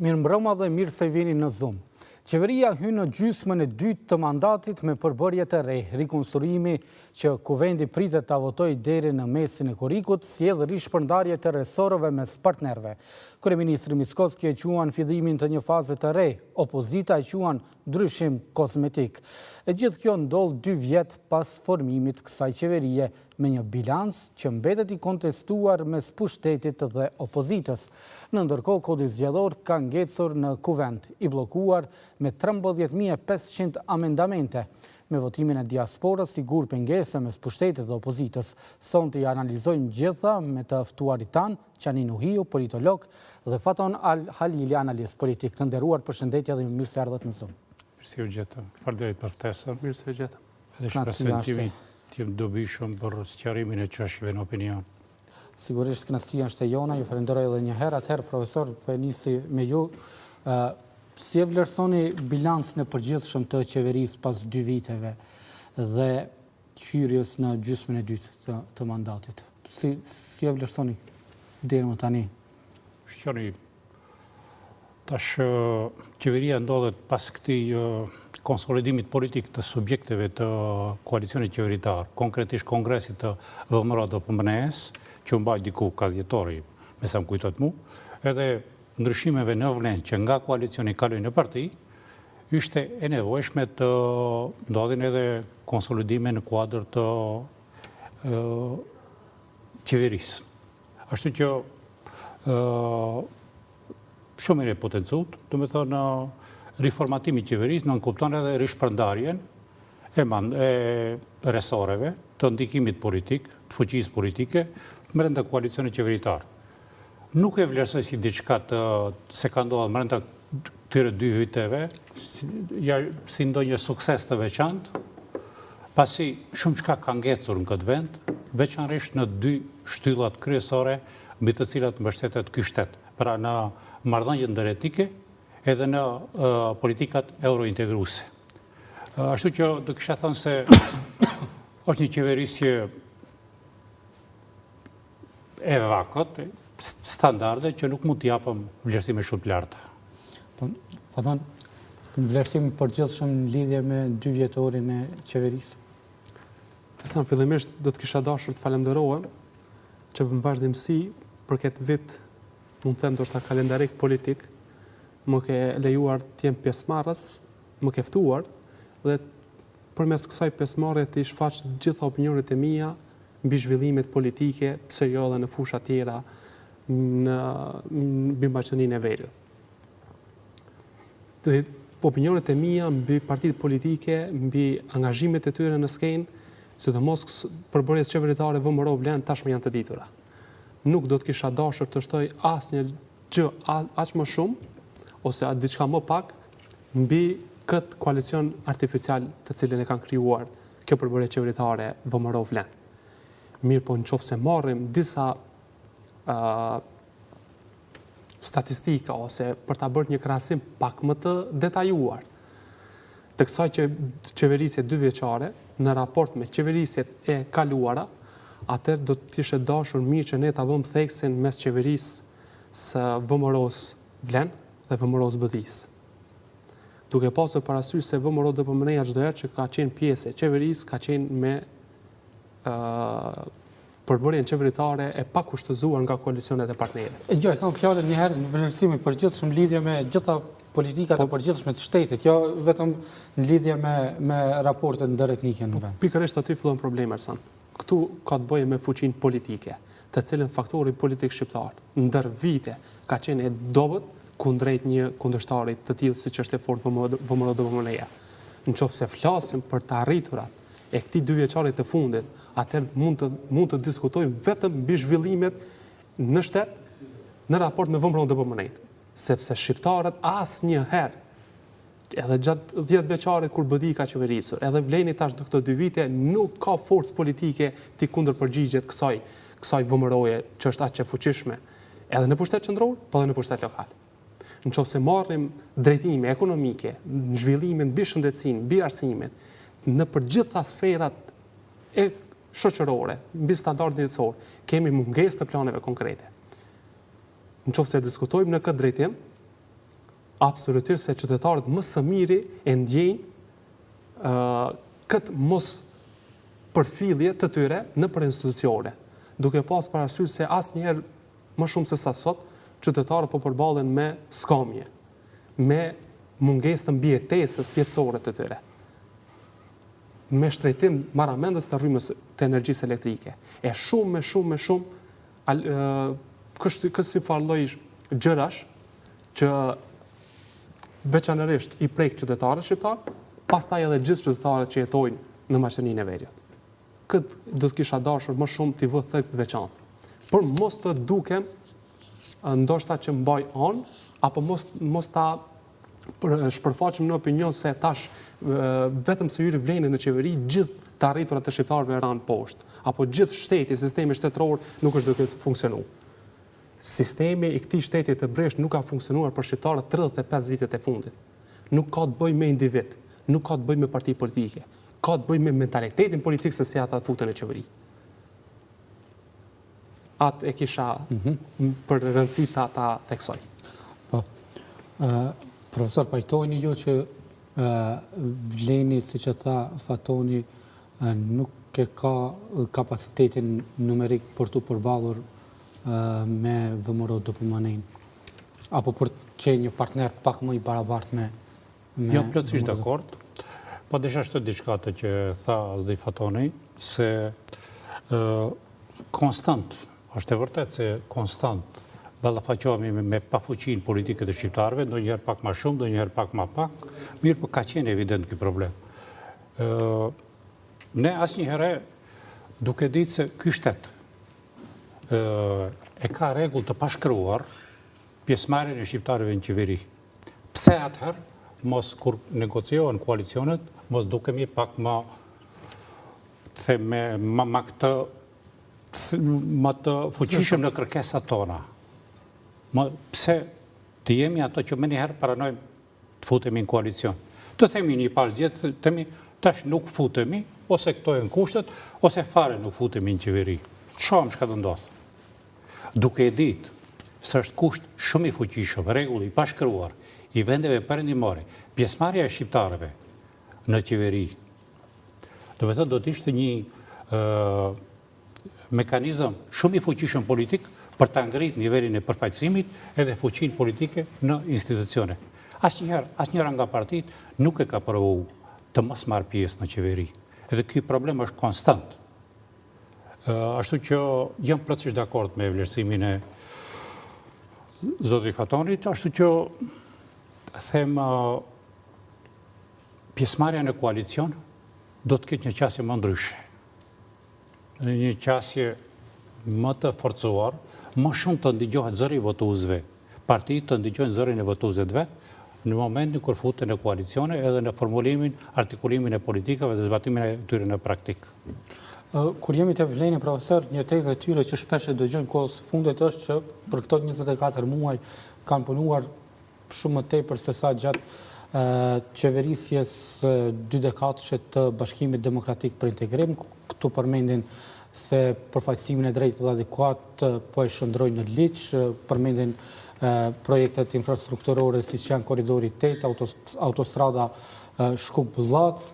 Mirëmbrëma dhe mirë se vini në Zoom. Qeveria hyn në gjysmën e dytë të mandatit me përbërje të re. Rikonstruimi që Kuvendi pritet ta votojë deri në mesin e korrikut, sjell rishpërndarje të resorëve mes partnerëve. Kryeministri Mickoski e quan fillimin të një faze të re, opozita e quan ndryshim kozmetik. E gjithë kjo ndodh dy vjet pas formimit kësaj qeverie me një bilanc që mbetet i kontestuar mes pushtetit dhe opozitës. Në ndërkohë, Kodi Zgjedhor ka ngecur në Kuvend, i bllokuar me 13.500 amendamente. Me votimin e diasporës si gur pengese mes pushtetit dhe opozitës. Sonte i analizojmë gjitha me të ftuarit tanë, Qani Nuhiu, politolog, dhe Faton Al Halili, analist politik. Të nderuar, përshëndetje dhe mirë se erdhët në Zoom. Mirë se ju gjetëm. Faleminderit për ftesën. Mirë se ju gjetëm. Dhe shpresoj të jemi të jem dobishëm për sqarimin e çështjeve në opinion. Sigurisht kënaqësia është e jona, ju falenderoj edhe një herë. Atëherë profesor, po e nisi me ju. Ë si e vlerësoni bilancin e përgjithshëm të qeverisë pas dy viteve dhe hyrjes në gjysmën e dytë të, të mandatit? Si si e vlerësoni deri më tani? Shikoni, Tash qeveria ndodhet pas këtij konsolidimit politik të subjekteve të koalicionit qeveritar, konkretisht kongresit të VMRO-DPMNE-së, që u mbajt diku ka dhjetori, me sa më kujtohet mu, edhe ndryshimeve në vlen që nga koalicioni kaloi në parti, ishte e nevojshme të ndodhin edhe konsolidime në kuadër të qeverisë. Ashtu që shumë mirë e potencuat, domethënë riformatimi i qeverisë nënkupton edhe rishpërndarjen e, man, e resoreve të ndikimit politik, të fuqisë politike, mrenda koalicionit qeveritar. Nuk e vlerësoj si diçka të se ka ndodhur mrenda këtyre dy viteve, si, ja, si ndonjë sukses të veçantë, pasi shumë çka ka ngecur në këtë vend, veçanërisht në dy shtyllat kryesore mbi të cilat mbështetet ky shtet, pra në marrëdhëniet ndëretnike edhe në politikat eurointegruese. Ashtu që do kisha thënë se është një qeverisje e vakët, standarde që nuk mund të japëm vlerësime shumë të larta. Po, Faton, një vlerësim i përgjithshëm në lidhje me dy vjetorin e qeverisë? Hasan, fillimisht do të kisha dashur të falenderohem që në vazhdimësi për këtë vit, mund të them ndoshta kalendarik politik, më ke lejuar të jem pjesëmarrës, më ke ftuar dhe përmes kësaj pjesëmarrje t'i shfaq të gjitha opinionet e mia mbi zhvillimet politike, pse jo edhe në fusha tjera në mbi Maqedoninë e Veriut. Dhe opinionet e mia mbi partitë politike, mbi angazhimet e tyre në skenë, sidomos përbërjes qeveritare VMRO vlen tashmë janë të ditura. Nuk do të kisha dashur të shtoj asnjë gjë aq më shumë ose diçka më pak mbi këtë koalicion artificial të cilin e kanë krijuar kjo përbërje qeveritare VMRO vlen. Mirëpo në qoftë se marrim disa uh, statistika ose për ta bërë një krahasim pak më të detajuar të kësaj që qeverisje dyvjeçare në raport me qeverisjet e kaluara, atëherë do të ishte dashur mirë që ne ta vëmë theksin mes qeverisë së VMRO-s Vlen dhe VMRO-s BDI-së. Duke pasur parasysh se VMRO DPMNE-ja çdo herë që ka qenë pjesë e qeverisë ka qenë me ë përbërjen qeveritare e pakushtëzuar nga koalicionet e partnerët. E gjoj, thënë fjalën një herë në vlerësim i përgjithshëm lidhje me gjitha politikat e po, përgjithshme të shtetit, jo vetëm në lidhje me me raportet ndëretnike në po, vend. Pikërisht aty fillon problemi Arsan. Këtu ka të bëjë me fuqinë politike, të cilën faktori politik shqiptar ndër vite ka qenë e dobët kundrejt një kundërshtari të tillë siç është e fortë VMRO DPMNE-ja. Në qoftë se flasim për të arriturat e këtij dyvjeçari të fundit, atëherë mund të mund të diskutojmë vetëm mbi zhvillimet në shtet në raport me VMRO DPMNE-n, sepse shqiptarët asnjëherë edhe gjatë 10 vjeçarit kur BDI ka qeverisur, edhe vleni tash në këto dy vite nuk ka forcë politike t'i kundërpërgjigjet kësaj kësaj VMRO-je që është aq e fuqishme edhe në pushtet qendror, po edhe në pushtet lokal. Në qoftë se marrim drejtime ekonomike, në zhvillimin mbi shëndetësinë, mbi arsimin, nëpër gjitha sferat e shoqërore, mbi standardin jetësor, kemi mungesë të planeve konkrete. Në qoftë se diskutojmë në këtë drejtim, Absolutisht se qytetarët më së miri e ndjejnë këtë mospërfillje të tyre nëpër institucione, duke pas parasysh se asnjëherë më shumë se sa sot, qytetarët po përballen me skamje, me mungesë të mbijetesës jetësore të tyre, me shtrejtim marramendës të rrymës të energjisë elektrike, e shumë e shumë e shumë kësi farë lloj gjërash që veçanërisht i prek qytetarët shqiptarë, pastaj edhe gjithë qytetarët që jetojnë në Maqedoninë e Veriut. Këtë do të kisha dashur më shumë t'i vë theks të veçantë. Por mos të dukem ndoshta që mbaj anë apo mos mos ta shpërfaqim në opinion se tash vetëm se hyri VLEN-i në qeveri gjithë të arriturat e shqiptarëve ranë poshtë apo gjithë shteti, sistemi shtetëror nuk është duke funksionu. Sistemi i këtij shteti të brishtë nuk ka funksionuar për shqiptarët 35 vitet e fundit. Nuk ka të bëjë me individ, nuk ka të bëjë me parti politike, ka të bëjë me mentalitetin politik se si ata futen në qeveri. Atë e kisha mm -hmm. për rëndësi ta, ta theksoj. Po. Uh, profesor, pajtoheni ju që uh, VLEN-i, siç e tha Fatoni, uh, nuk e ka kapacitetin numerik për t'u përballur me VMRO-DPMNE-në, apo për të qenë një partner pak më i barabartë me me Jam plotësisht dakord. Po desha shtoj diçka te që tha zoti Fatoni, se konstant, është e vërtetë se konstant ballafaqohemi me, me pafuqinë politike të shqiptarëve, ndonjëherë pak ma shumë, ndonjëherë pak ma pak, mirëpo ka qenë evident ky problem. Ë ne asnjëherë duke ditë se ky shtet e ka rregull të pashkruar pjesëmarrjen e shqiptarëve në qeveri. Pse atëherë mos kur negociohen koalicionet, mos dukemi pak më them me ma, ma këtë më të fuqishëm në kërkesat tona. Më, pse të jemi ato që menjëherë pranojmë të futemi në koalicion. Të themi një parë zgjedhje, të themi tash nuk futemi, ose këto janë kushtet, ose fare nuk futemi në qeveri. Të shohim çka do ndodhë. Duke e ditë se është kusht shumë i fuqishëm, rregull i pashkruar i vendeve perëndimore, pjesëmarrja e shqiptarëve në qeveri. Domethënë do të ishte një mekanizëm shumë i fuqishëm politik për ta ngritë nivelin e përfaqësimit edhe fuqinë politike në institucione. Asnjëherë, asnjëra nga partitë nuk e ka provu të mos marrë pjesë në qeveri. Edhe ky problem është konstant. Ashtu që jam plotësisht dakord me vlerësimin e zotëri Fatonit, ashtu që them pjesëmarrja në koalicion do të ketë një qasje më ndryshe. Në një qasje më të forcuar, më shumë të ndigjohet zëri i votuesve, partitë të ndigjojnë zërin e votuesve të vet, në momentin kur futen në koalicione edhe në formulimin, artikulimin e politikave dhe zbatimin e tyre në praktikë. Kur jemi te VLEN-i, profesor, një tezë e tyre që shpesh e dëgjojmë kohës së fundit është që për këto 24 muaj kanë punuar shumë më tepër se sa gjatë qeverisjes dydekadëshe të Bashkimit Demokratik për Integrim, këtu përmendin se përfaqësimin e drejtë dhe adekuat po e shndërrojnë në ligj, përmendin projektet infrastrukturore siç janë Korridori 8, autostrada Shkup-Bllacë.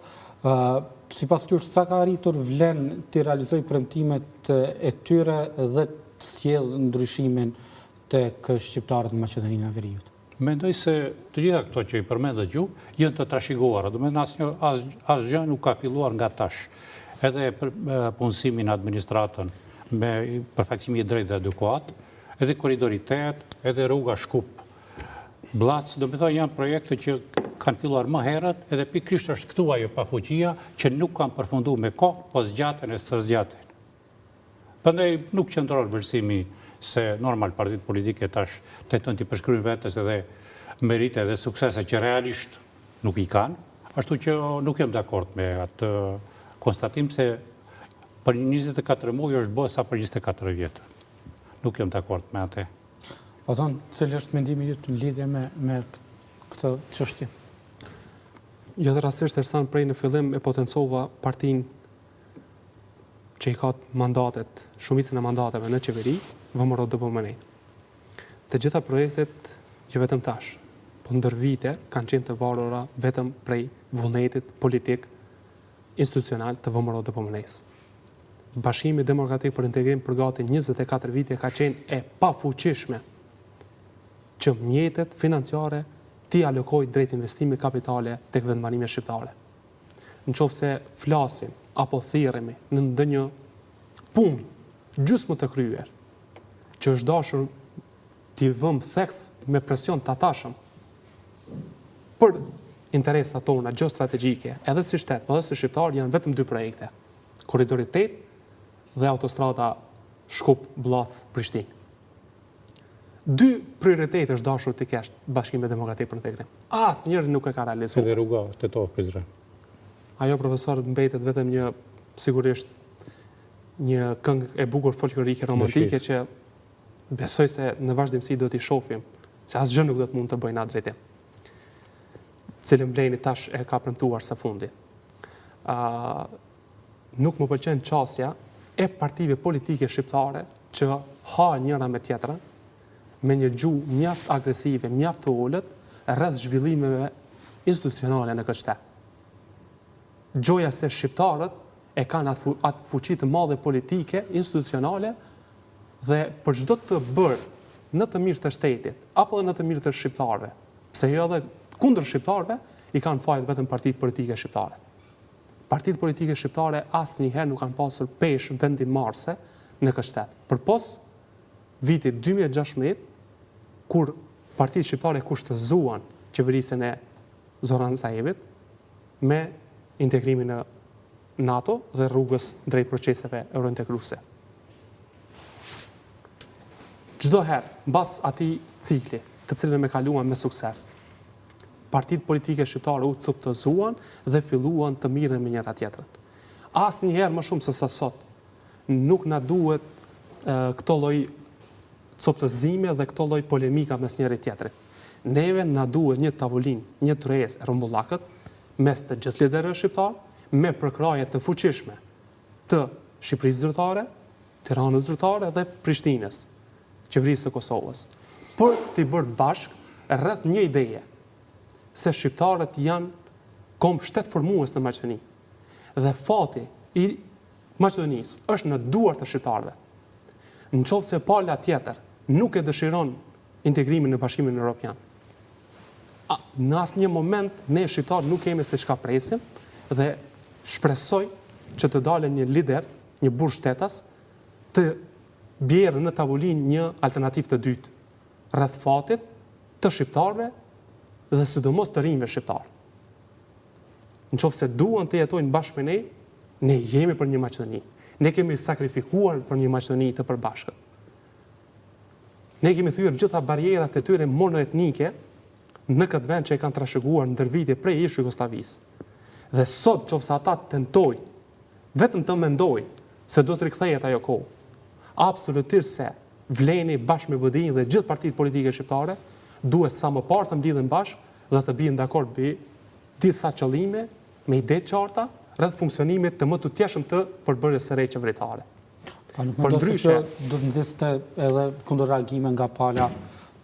Sipas jush, sa ka arritur VLEN t'i realizojë premtimet e tyre dhe të sjellë ndryshimin tek shqiptarët në Maqedoninë e Veriut? Mendoj se të gjitha këto që i përmendët ju janë të trashëguara, domethënë asnjë asgjë nuk ka filluar nga tash. Edhe punësimi në administratën me përfaqësimi i drejtë dhe adekuat, edhe korridori 8, edhe rruga Shkup Bllacë, domethënë janë projekte që kanë filluar më herët, edhe pikërisht është këtu ajo pafuqia që nuk kanë përfunduar me kohë, po zgjaten e stërzgjaten. Prandaj nuk qëndron vlerësimi se normal partitë politike tash tentojnë t'i përshkruajnë vetes edhe merite edhe suksese që realisht nuk i kanë, ashtu që nuk jam dakord me atë konstatim se për 24 muaj është bë sa për 24 vjet. Nuk jam dakord me atë. Faton, cili është mendimi yt në lidhje me me këtë çështje? Jo dhe rastësisht Ersan prej në fillim e potencova partinë që i ka mandatet, shumicën e mandateve në qeveri, VMRO DPMNE. Të gjitha projektet, jo vetëm tash, Po ndër vite kanë qenë të varura vetëm prej vullnetit politik institucional të VMRO-DPMNE-së. Bashkimi Demokratik për Integrim për gati 24 vite ka qenë e pafuqishme që mjetet financiare t'i alokojë drejt investime kapitale tek vendbanimet shqiptare. Në qoftë se flasim apo thirremi në ndonjë punë gjysmë të kryer, që është dashur t'i vëmë theks me presion të atashëm për interesat tona gjeostrategjike, edhe si shtet, po edhe si shqiptar, janë vetëm dy projekte. Korridori 8 dhe autostrada Shkup-Bllacë-Prishtinë. Dy prioritete është dashur t'i kesh Bashkimi Demokratik për Integrim. Asnjëri nuk e ka realizuar. Edhe rruga Tetovë Prizren. Ajo profesor mbetet vetëm një sigurisht një këngë e bukur folklorike romantike që besoj se në vazhdimësi do t'i shohim se asgjë nuk do të mund të bëjnë atë drejtim. Cilën VLEN-i tash e ka premtuar së fundi. Ë nuk më pëlqen qasja e partive politike shqiptare që ha njëra me tjetrën me një gjuhë mjaft agresive, mjaft të ulët rreth zhvillimeve institucionale në këtë shtet. Gjoja se shqiptarët e kanë atë, atë fuqi të madhe politike, institucionale dhe për çdo të bërë në të mirë të shtetit apo edhe në të mirë të shqiptarëve, pse jo edhe kundër shqiptarëve, i kanë fajet vetëm partitë politike shqiptare. Partitë politike shqiptare asnjëherë nuk kanë pasur peshë vendimmarrëse në këtë shtet. Përpos vitit 2016, kur partitë shqiptare kushtëzuan qeverisjen e Zoran Zaevit me integrimin në NATO dhe rrugës drejt proceseve eurointegruese. Çdo herë, mbas atij cikli, të cilën e kaluam me sukses, partitë politike shqiptare u copëzuan dhe filluan të mirren me njëra tjetrën. Asnjëherë më shumë se sa sot nuk na duhet këto lloj copëzime dhe këto lloj polemika mes njëri tjetrit. Neve na duhet një tavolinë, një tryezë e rrumbullakët mes të gjithë liderëve shqiptarë, me përkrahje të fuqishme të Shqipërisë zyrtare, Tiranës zyrtare dhe Prishtinës, qeverisë së Kosovës, për t'i bërë bashkë rreth një ideje se shqiptarët janë komb shtetformues në Maqedoni dhe fati i Maqedonisë është në duart e shqiptarëve. Në qoftë se pala tjetër nuk e dëshiron integrimin në Bashkimin Evropian, në asnjë moment ne shqiptarët nuk kemi se çka presim dhe shpresoj që të dalë një lider, një burrë shtetas, të bjerë në tavolinë një alternativë të dytë rreth fatit të shqiptarëve dhe sidomos të rinjve shqiptarë. Në qoftë se duan të jetojnë bashkë me ne, ne jemi për një Maqedoni. Ne kemi sakrifikuar për një Maqedoni të përbashkët. Ne kemi thyer gjitha barrierat e tyre monoetnike në këtë vend që e kanë trashëguar ndër vite prej ish Jugosllavisë. Dhe sot qoftë se ata tentojnë vetëm të mendojnë se do të rikthehet ajo kohë, absolutisht se VLEN-i bashkë me BDI-n dhe gjithë partitë politike shqiptare duhet sa më parë të mblidhen bashkë dhe të bien dakord mbi disa qëllime me ide të qarta rreth funksionimit të mëtutjeshëm të përbërjes së re qeveritare. A nuk mendon se kjo do të nxiste edhe kundërreagime nga pala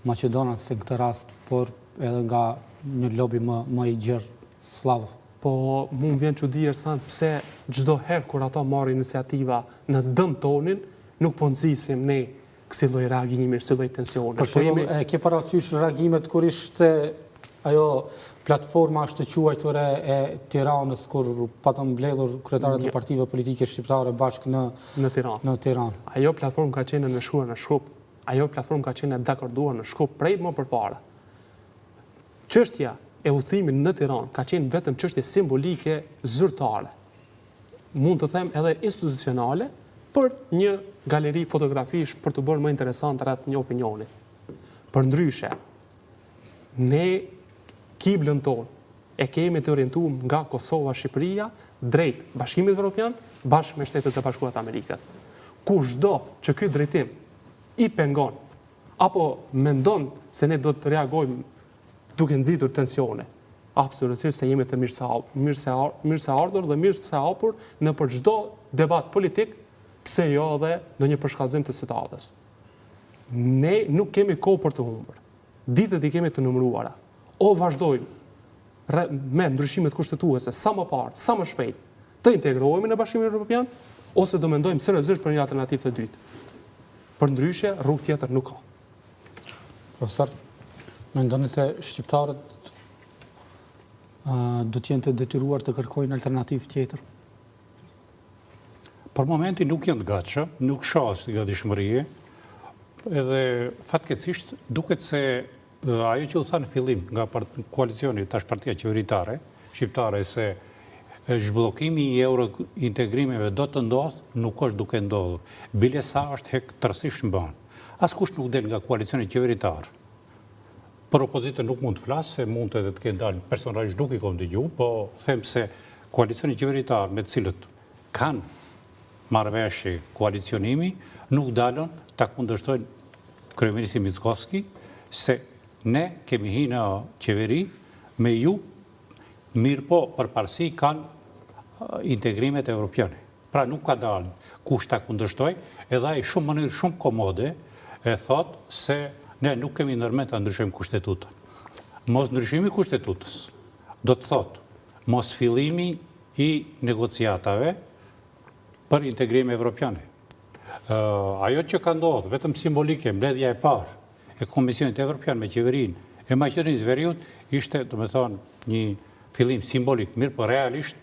maqedonase në këtë rast, por edhe nga një lobi më, më i gjerë sllav? Po, mu më vjen çudi Ersan, pse çdo herë kur ata marrin iniciativa në dëm tonin, nuk po nxisim ne kësi lloj reagimi, kësi lloj tensioni. Për shembull, e ke parasysh reagimet kur ishte ajo platforma e ashtuquajtur e Tiranës kur patën mbledhur kryetarët e partive politike shqiptare bashkë në në Tiranë. Në Tiranë. Ajo platformë ka qenë e nënshkruar në Shkup. Ajo platformë ka qenë e dakorduar në Shkup prej më përpara. Çështja e udhëtimit në Tiranë ka qenë vetëm çështje simbolike zyrtare. Mund të them edhe institucionale për një galeri fotografish për t'u bërë më interesant rreth një opinioni. Përndryshe, ne kiblën tonë e kemi të orientuar nga Kosova, Shqipëria drejt Bashkimit Evropian bashkë me Shtetet e Bashkuara të Amerikës. Kushdo që ky drejtim i pengon apo mendon se ne do të reagojmë duke nxitur tensione, absolutisht se jemi të mirëseardhur dhe mirësehapur nëpër çdo debat politik, pse jo edhe ndonjë përshkallëzim të situatës. Ne nuk kemi kohë për të humbur. Ditët i kemi të numëruara. O vazhdojmë me ndryshimet kushtetuese sa më parë, sa më shpejt, të integrohemi në Bashkimin Evropian, ose do mendojmë seriozisht për një alternativë të dytë. Përndryshe, rrugë tjetër nuk ka. Profesor, mendoni se shqiptarët do të jenë të detyruar të kërkojnë alternativë tjetër? Për momentin nuk janë të gatshëm, nuk shoh asnjë gatishmërie, edhe fatkeqësisht duket se ajo që u tha në fillim nga koalicioni tash partia qeveritare shqiptare se zhbllokimi i eurointegrimeve do të ndodhë, nuk është duke ndodhur. Bile sa është hek tërësisht në banë. Askush nuk del nga koalicioni qeveritar. Për opozitën nuk mund të flas, se mund edhe të kenë dalë, personalisht nuk i kom dëgju, po them se koalicioni qeveritar me të cilët kanë marrëveshje koalicionimi, nuk dalën ta kundërshtojnë kryeministrin Mickoski, se ne kemi hi në qeveri me ju, mirëpo përparësi kanë integrimet evropiane. Pra nuk ka dalë kush ta kundërshtojë, edhe ai shumë mënyrë shumë komode e thotë se ne nuk kemi ndërmend ta ndryshojmë kushtetutën. Mosndryshimi i kushtetutës do të thotë mosfillimi i negociatave për integrime evropiane. Ajo që ka ndodhur vetëm simbolike, mbledhja e parë e Komisionit Evropian me qeverinë e Maqedonisë së Veriut ishte, domethënë, një fillim simbolik, mirëpo realisht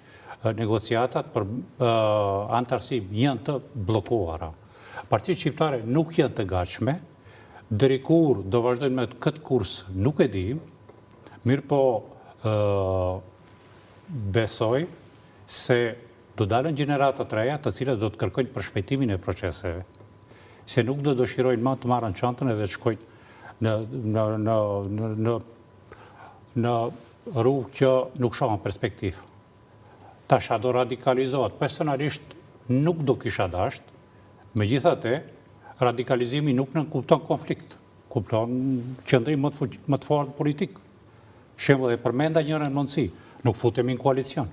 negociatat për anëtarësim janë të bllokuara. Partitë shqiptare nuk janë të gatshme, deri kur do vazhdojnë me këtë kurs nuk e di, mirëpo besoj se do dalën gjenerata të reja të cilat do të kërkojnë përshpejtimin e proceseve, se nuk do dëshirojnë më të marrin çantën edhe të shkojnë në në në në në në rrugë që nuk shohën perspektivë. Tash a do radikalizohet? Personalisht nuk do kisha dasht, megjithatë, radikalizimi nuk nënkupton konflikt, kupton qëndrim më të, më të fortë politik. Shembull, e përmenda njërën mundësi, nuk futemi në koalicion.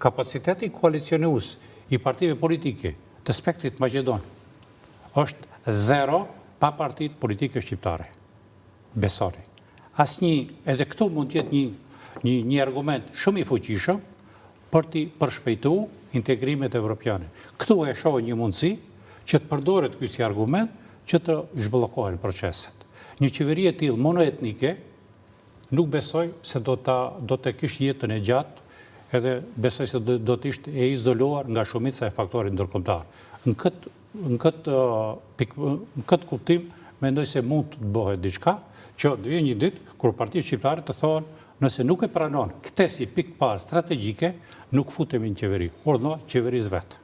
Kapaciteti koalicionues i partive politike të spektrit maqedon është zero pa partitë politike shqiptare. Besoni. Asnjë, edhe këtu mund të jetë një një një argument shumë i fuqishëm për t'i përshpejtu integrimet evropiane. Këtu e shoh një mundësi që të përdoret ky si argument që të zhbllokohen proceset. Një qeveri e tillë monoetnike nuk besoj se do ta do të kish jetën e gjatë edhe besoj se do, do të ishte e izoluar nga shumica e faktorit ndërkombëtar. Në këtë Në këtë pikë, në këtë kuptim, mendoj se mund të bëhet diçka, që të vijë një ditë kur partitë shqiptare të thonë, nëse nuk e pranon këtë si pikë të parë strategjike, nuk futemi në qeveri. Urdhno, qeveris vetë.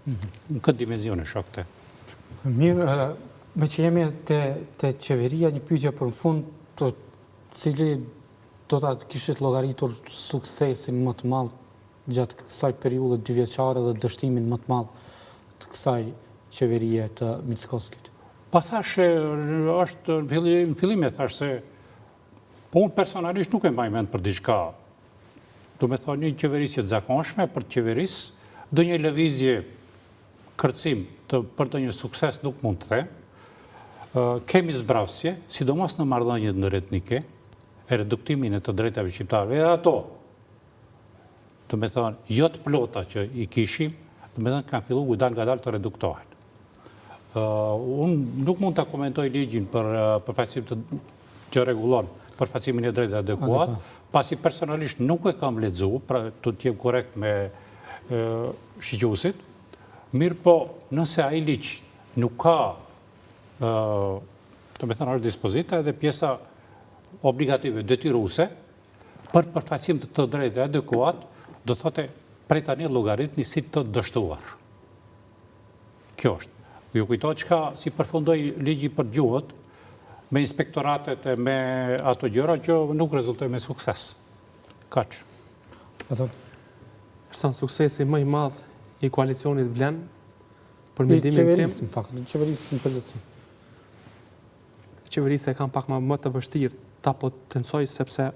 Mhm. Në këtë dimension e shoh këtë. Mirë, meqë jemi te, te qeveria, një pyetje për në fund, të cili do ta kishit llogaritur suksesin më të madh gjatë kësaj periudhe dyvjeçare dhe dështimin më të madh të kësaj qeverie të Mickoskit? Pa thashë, është në fillim e thashë se po unë personalisht nuk e mbaj mend për diçka. Domethonë një qeverisje të zakonshme për të qeveris, ndonjë lëvizje kërcim të, për ndonjë sukses nuk mund të them. Kemi zbrapsje, sidomos në marrëdhëniet ndëretnike, e reduktimin e të drejtave shqiptarëve, edhe ato domethonë, jo të plota që i kishim, domethonë, kanë fillu ngadalë ngadalë të reduktohen. Unë nuk mund ta komentoj ligjin për përfaqësim të që rregullon përfaqësimin e drejtë dhe adekuat, pasi personalisht nuk e kam lexu, pra të të jem korrekt me shikuesit, mirëpo nëse ai ligj nuk ka, domethonë, është dispozita edhe pjesa obligative, detyruese, Për përfaqësim të të drejtë dhe adekuat, do thote prej tani llogaritni si të dështuar. Kjo është. Ju kujtohet çka si përfundoi ligji për gjuhët me inspektoratet e me ato gjëra që nuk rezultoi me sukses. Kaq. Ato. Ersan suksesi më i madh i koalicionit Vlen për mendimin tim. Qeverisë, në fakt, qeverisë në përgjithësi. Qeverisë e kam pak ma më të vështirë ta potencoj sepse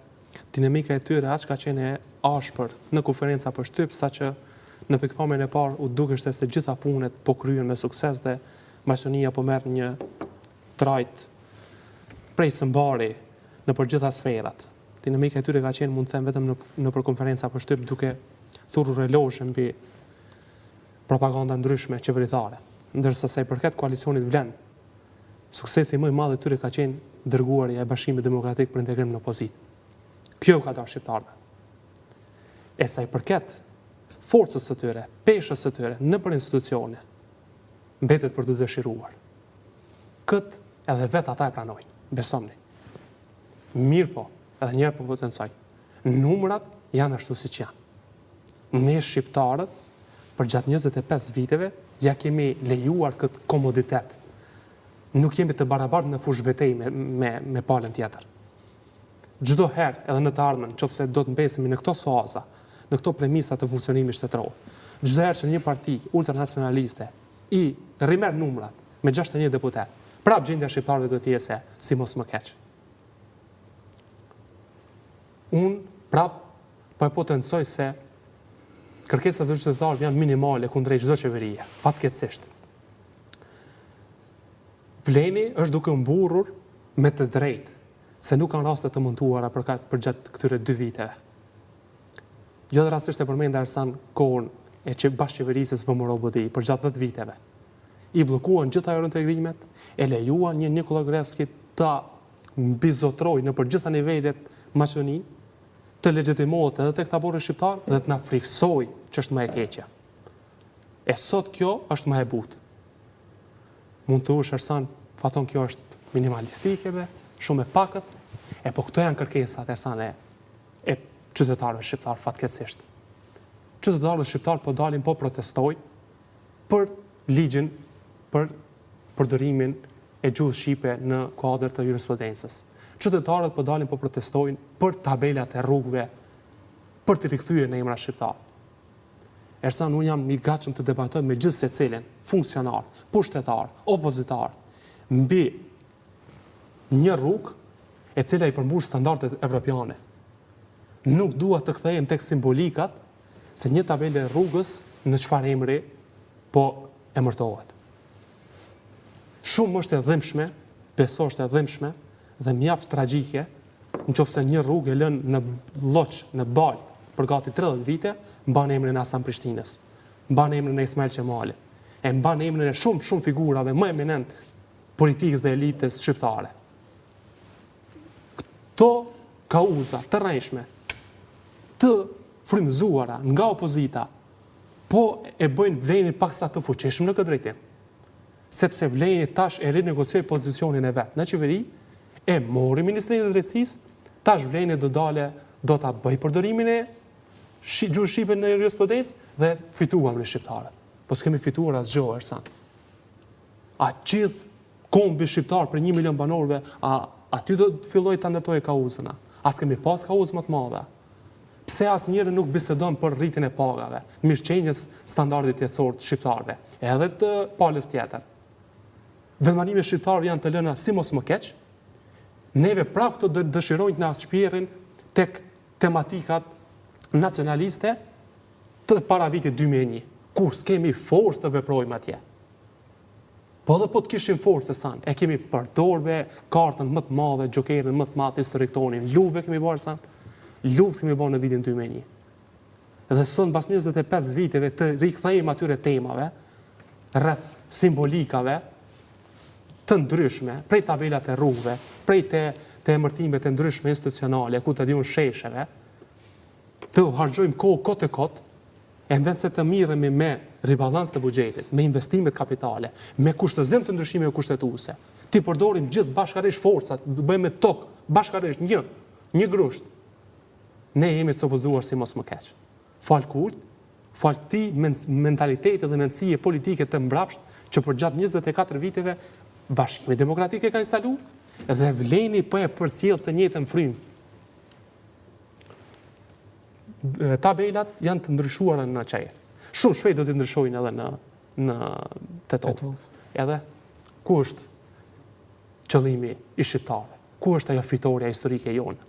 dinamika e tyre aq ka qenë e ashpër në konferenca për shtyp saqë në pikëpamjen e parë u dukeshte se gjitha punët po kryhen me sukses dhe Maqedonia po merr një trajtë prej së mbari. Nëpër gjitha sferat. Dinamika e tyre ka qenë, mund të them, vetëm në nëpër konferenca për shtyp duke thurur elozhe mbi propaganda ndryshme qeveritare. Ndërsa sa i përket koalicionit Vlen, suksesi më i madh i tyre ka qenë dërguarja e Bashkimit Demokratik për Integrim në opozitë. Kjo u ka dalë shqiptarëve. E sa i përket forcës së tyre, peshës së tyre nëpër institucione, mbetet për t'u dëshiruar. Këtë edhe vetë ata e pranojnë, besomni. Mirëpo, edhe njëherë po potencoj, numrat janë ashtu siç janë. Ne shqiptarët, përgjatë 25 viteve, ja kemi lejuar këtë komoditet. Nuk jemi të barabartë në fushëbetejë me, me, me palën tjetër. Çdo herë, edhe në të ardhmen, qoftë se do të mbesemi në këto suaza, në këto premisa të funksionimit shtetëror, çdo herë që një parti ultranacionaliste i rimerr numrat me 61 deputetë, prapë gjendja e shqiptarëve do të jetë se si mos më keq. Unë prapë po e potencoj se kërkesat e qytetarëve janë minimale kundrejt çdo qeverie, fatkeqësisht. Vleni është duke u mburrur me të drejtë se nuk kanë raste të montuara për ka, përgjatë këtyre dy viteve. Jo dhe rastësisht e përmenda Ersan kohën e që bashkëqeverisjes VMRO-BDI përgjatë 10 viteve. I bllokuan gjitha eurointegrimet, e lejuan një Nikola Gruevski ta mbizotrojë nëpër gjitha nivelet Maqedoninë, të legjitimohet edhe tek tabori shqiptar dhe të na frikësojë që është më e keqja. E sot kjo është më e butë. Mund të thuash Ersan, Faton kjo është minimalistike be, shumë e pakët, e po këto janë kërkesat Ersan e e qytetarëve shqiptar fatkeqësisht. Qytetarët shqiptar po dalin po protestojnë për ligjin për përdorimin e gjuhës shqipe në kuadër të jurisprudencës. Qytetarët po dalin po protestojnë për tabelat e rrugëve për të rikthyer në emra shqiptar. Ersan, unë jam i gatshëm të debatoj me gjithsecilin, funksionar, pushtetar, opozitar, mbi një rrugë e cila i përmbush standardet evropiane. Nuk dua të kthehem tek simbolikat se një tabelë e rrugës në çfarë emri po emërtohet. Shumë është e dhimbshme, beso është e dhimbshme dhe mjaft tragjike në qoftë se një rrugë e lënë në lloç, në baltë, për gati 30 vite, mban emrin e Hasan Prishtinës, mban emrin e Ismail Qemalit, e mban emrin e shumë, shumë figurave më eminent politikës dhe elitës shqiptare. Këto kauza të rrejshme, të frymëzuara nga opozita, po e bëjnë Vlenin paksa të fuqishëm në këtë drejtim. Sepse Vleni tash e rinegocioi pozicionin e vet në qeveri, e mori Ministrinë e Drejtësisë, tash Vleni do dale, do ta bëjë përdorimin e gjuhës shqipe në jurisprudencë dhe fituam ne shqiptarët. Po s'kemi fituar asgjë, Ersan. A gjithë kombi shqiptar prej 1 milion banorëve, a aty do të fillojë ta ndërtojë kauzën? A s'kemi pas kauzë më të madhe? Pse asnjëri nuk bisedon për rritjen e pagave, mirëqenies standardit jetësor të shqiptarëve, edhe të palës tjetër? Vendbanimet shqiptarëve janë të lëna si mos më keq. Neve prapë këto dëshirojnë të na shpjerrin tek tematikat nacionaliste të para vitit 2001, kur s'kemi forcë të veprojmë atje. Po edhe po të kishim forcë Ersan, e kemi përdorë be kartën më të madhe, xhokerin më të madh historik tonin. Luftë be kemi bërë Ersan. Luftë kemi bërë në vitin 2001. Dhe sot mbas 25 viteve të rikthehemi atyre temave rreth simbolikave të ndryshme, prej tabelat e rrugëve, prej te te emërtimet e ndryshme institucionale, ku ta di unë shesheve, të harxhojmë kohë kot e kot, E në vend se të mirremi me ribalans të buxhetit, me investimet kapitale, me kushtëzim të ndryshimeve kushtetuese, t'i përdorim gjithë bashkarisht forcat, të bëjmë tok bashkarisht një, një grusht. Ne jemi të copëzuar si mos më keq. Falë kujt? Falë këtij mentaliteti dhe mendësie politike të mbrapsht që përgjatë 24 viteve Bashkimi Demokratik e ka instalu dhe Vleni po e përcjell të njëjtën frymë. Tabelat janë të ndryshuara në Çair. Shumë shpejt do t'i ndryshojnë edhe në në Tetovë. Edhe ku është qëllimi i shqiptarëve? Ku është ajo fitorja historike jonë?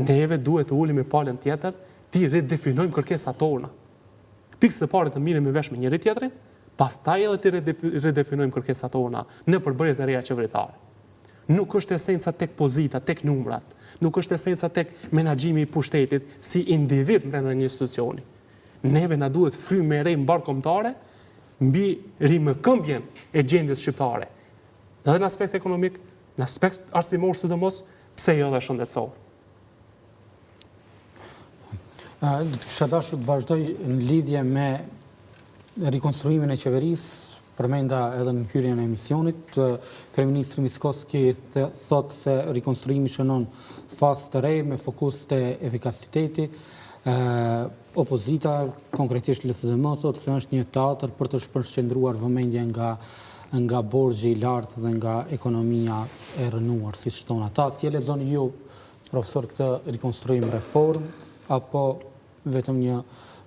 Neve duhet të ulemi me palën tjetër, t'i redefinojmë kërkesat tona. Pikë së pari të merremi vesh me njëri tjetrin, pastaj edhe t'i redefinojmë kërkesat tona në përbërjet e reja qeveritare. Nuk është esenca tek pozita, tek numrat. Nuk është esenca tek menaxhimi i pushtetit si individ brenda një institucioni. Neve na duhet frymë e re mbarëkombëtare mbi rimëkëmbjen e gjendjes shqiptare. Edhe në aspekt ekonomik, në aspekt arsimor sidomos, pse jo edhe shëndetësor. Do të kisha dashur të vazhdoj në lidhje me rikonstruimin e qeverisë, përmenda edhe në hyrjen e emisionit, kryeministri Mickoski thotë se rikonstruimi shënon fazë të re me fokus te efikasiteti, opozita, konkretisht LSDM, thotë se është një teatër për të shpërqendruar vëmendjen nga nga borxhi i lartë dhe nga ekonomia e rrënuar, siç thonë ata. Si e lexoni ju Profesor këtë rikonstruim reformë apo vetëm një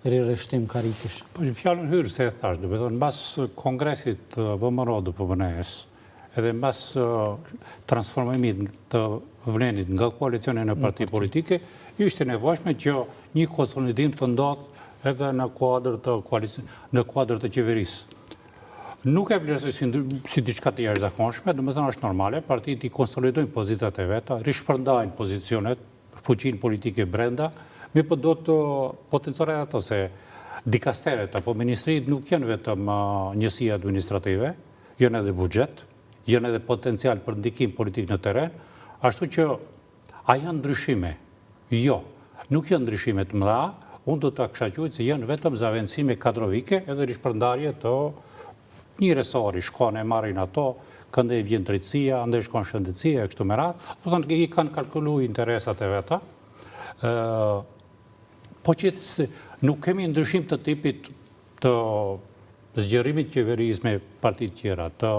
rirreshtim karrikesh? Po në fjalën hyrëse e thashë, domethënë mbas kongresit të VMRO-DPMNE-së, edhe mbas transformimit të VLEN-it nga koalicioni në parti politike, ishte e nevojshme që një konsolidim të ndodhë edhe në kuadër të në kuadër të qeverisë. Nuk e vlerësoj si, si diçka të jashtëzakonshme, domethënë është normale, partitë i konsolidojnë pozitat e veta, rishpërndajnë pozicionet, fuqinë politike brenda, mirëpo do të potencoj atë se dikasteret apo ministritë nuk janë vetëm njësi administrative, janë edhe buxhet, janë edhe potencial për ndikim politik në terren, ashtu që A janë ndryshime? Jo, nuk janë ndryshime të mëdha, unë do ta kisha quajtur se janë vetëm zavendësime kadrovike edhe rishpërndarje të një resori, shkon e marrin ato, këndej vjen drejtësia, andej shkon shëndetësia e kështu me radhë, domethënë i kanë kalkulu interesat e veta. Ë po që nuk kemi ndryshim të tipit të zgjerimit të qeverisë me partitë tjera, të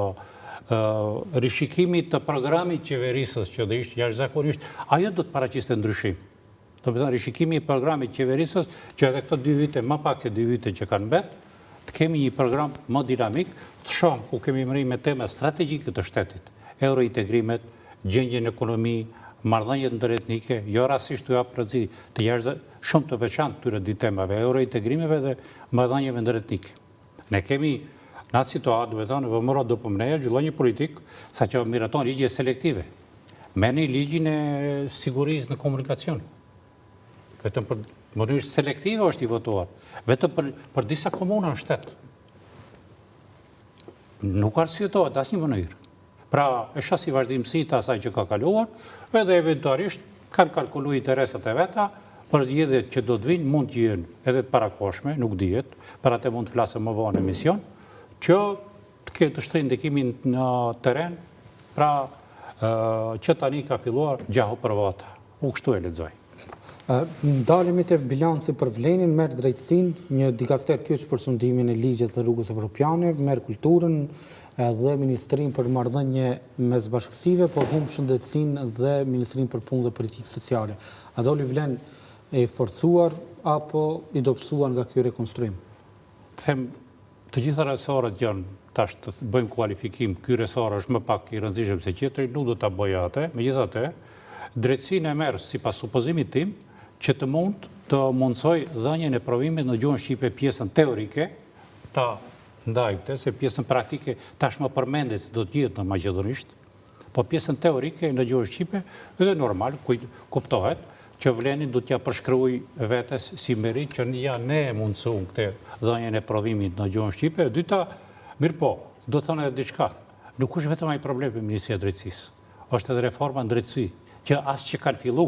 rishikimit të programit qeverisës që do ishte jashtëzakonisht, ajo do të paraqiste ndryshim. Domethënë, rishikimi i programit qeverisës, që edhe këto dy vite, më pak se dy vite që kanë mbet, të kemi një program më dinamik, të shohim ku kemi mrri me tema strategjike të shtetit, eurointegrimet, gjendjen në ekonomi, marrëdhëniet ndëretnike, jo rastësisht u jap rëndësi të jashtë shumë të veçantë këtyre dy temave, eurointegrimeve dhe marrëdhënieve ndëretnike. Ne kemi në atë situatë, domethënë, VMRO-DPMNE zhvillon një politikë, saqë miraton ligje selektive. Merrni ligjin e sigurisë në komunikacion. Vetëm për mënyrë selektive është i votuar. Vetëm për, për disa komuna në shtet. Nuk arsyetohet asnjë mënyrë. Pra, e shoh si vazhdimësi të asaj që ka kaluar, edhe eventualisht kanë kalkulu interesat e veta, për zgjedhjet që do të vinë mund të jenë edhe të parakohshme, nuk dihet, për atë mund të flasëm më vonë në emision, që të ketë të shtrijnë ndikimin në terren, pra që tani ka filluar gjahu për vota. Unë kështu e lexoj. Ndalemi te bilanci për Vlenin, merr drejtësinë, një dikaster kyç për sundimin e ligjit dhe rrugës evropiane, merr kulturën dhe Ministrinë për Marrëdhënie mes Bashkësive, por humb shëndetësinë dhe Ministrinë për Punë dhe Politikë Sociale. A doli Vlen i forcuar apo i dobësuar nga ky rekonstruim? Them Të gjitha resorët janë, tash të bëjmë kualifikim, ky resor është më pak i rëndësishëm se tjetri, nuk do ta bëja atë, megjithatë, drejtësinë e merr sipas supozimit tim, që të mund të mundësojë dhënien e provimit në gjuhën shqipe pjesën teorike, ta ndaj këtë, se pjesën praktike tashmë përmendet se do të jetë në maqedonisht, Po pjesën teorike në gjuhën shqipe, edhe normal, kuptohet, që Vleni do t'ja përshkruaj vetes si meritë që ja ne e mundësuam këtë dhënien e provimit në gjuhën shqipe, e dyta, mirëpo, do të thonë edhe diçka, nuk është vetëm ai problem i Ministria e Drejtësisë, është edhe reforma në drejtësi, që as që kanë fillu.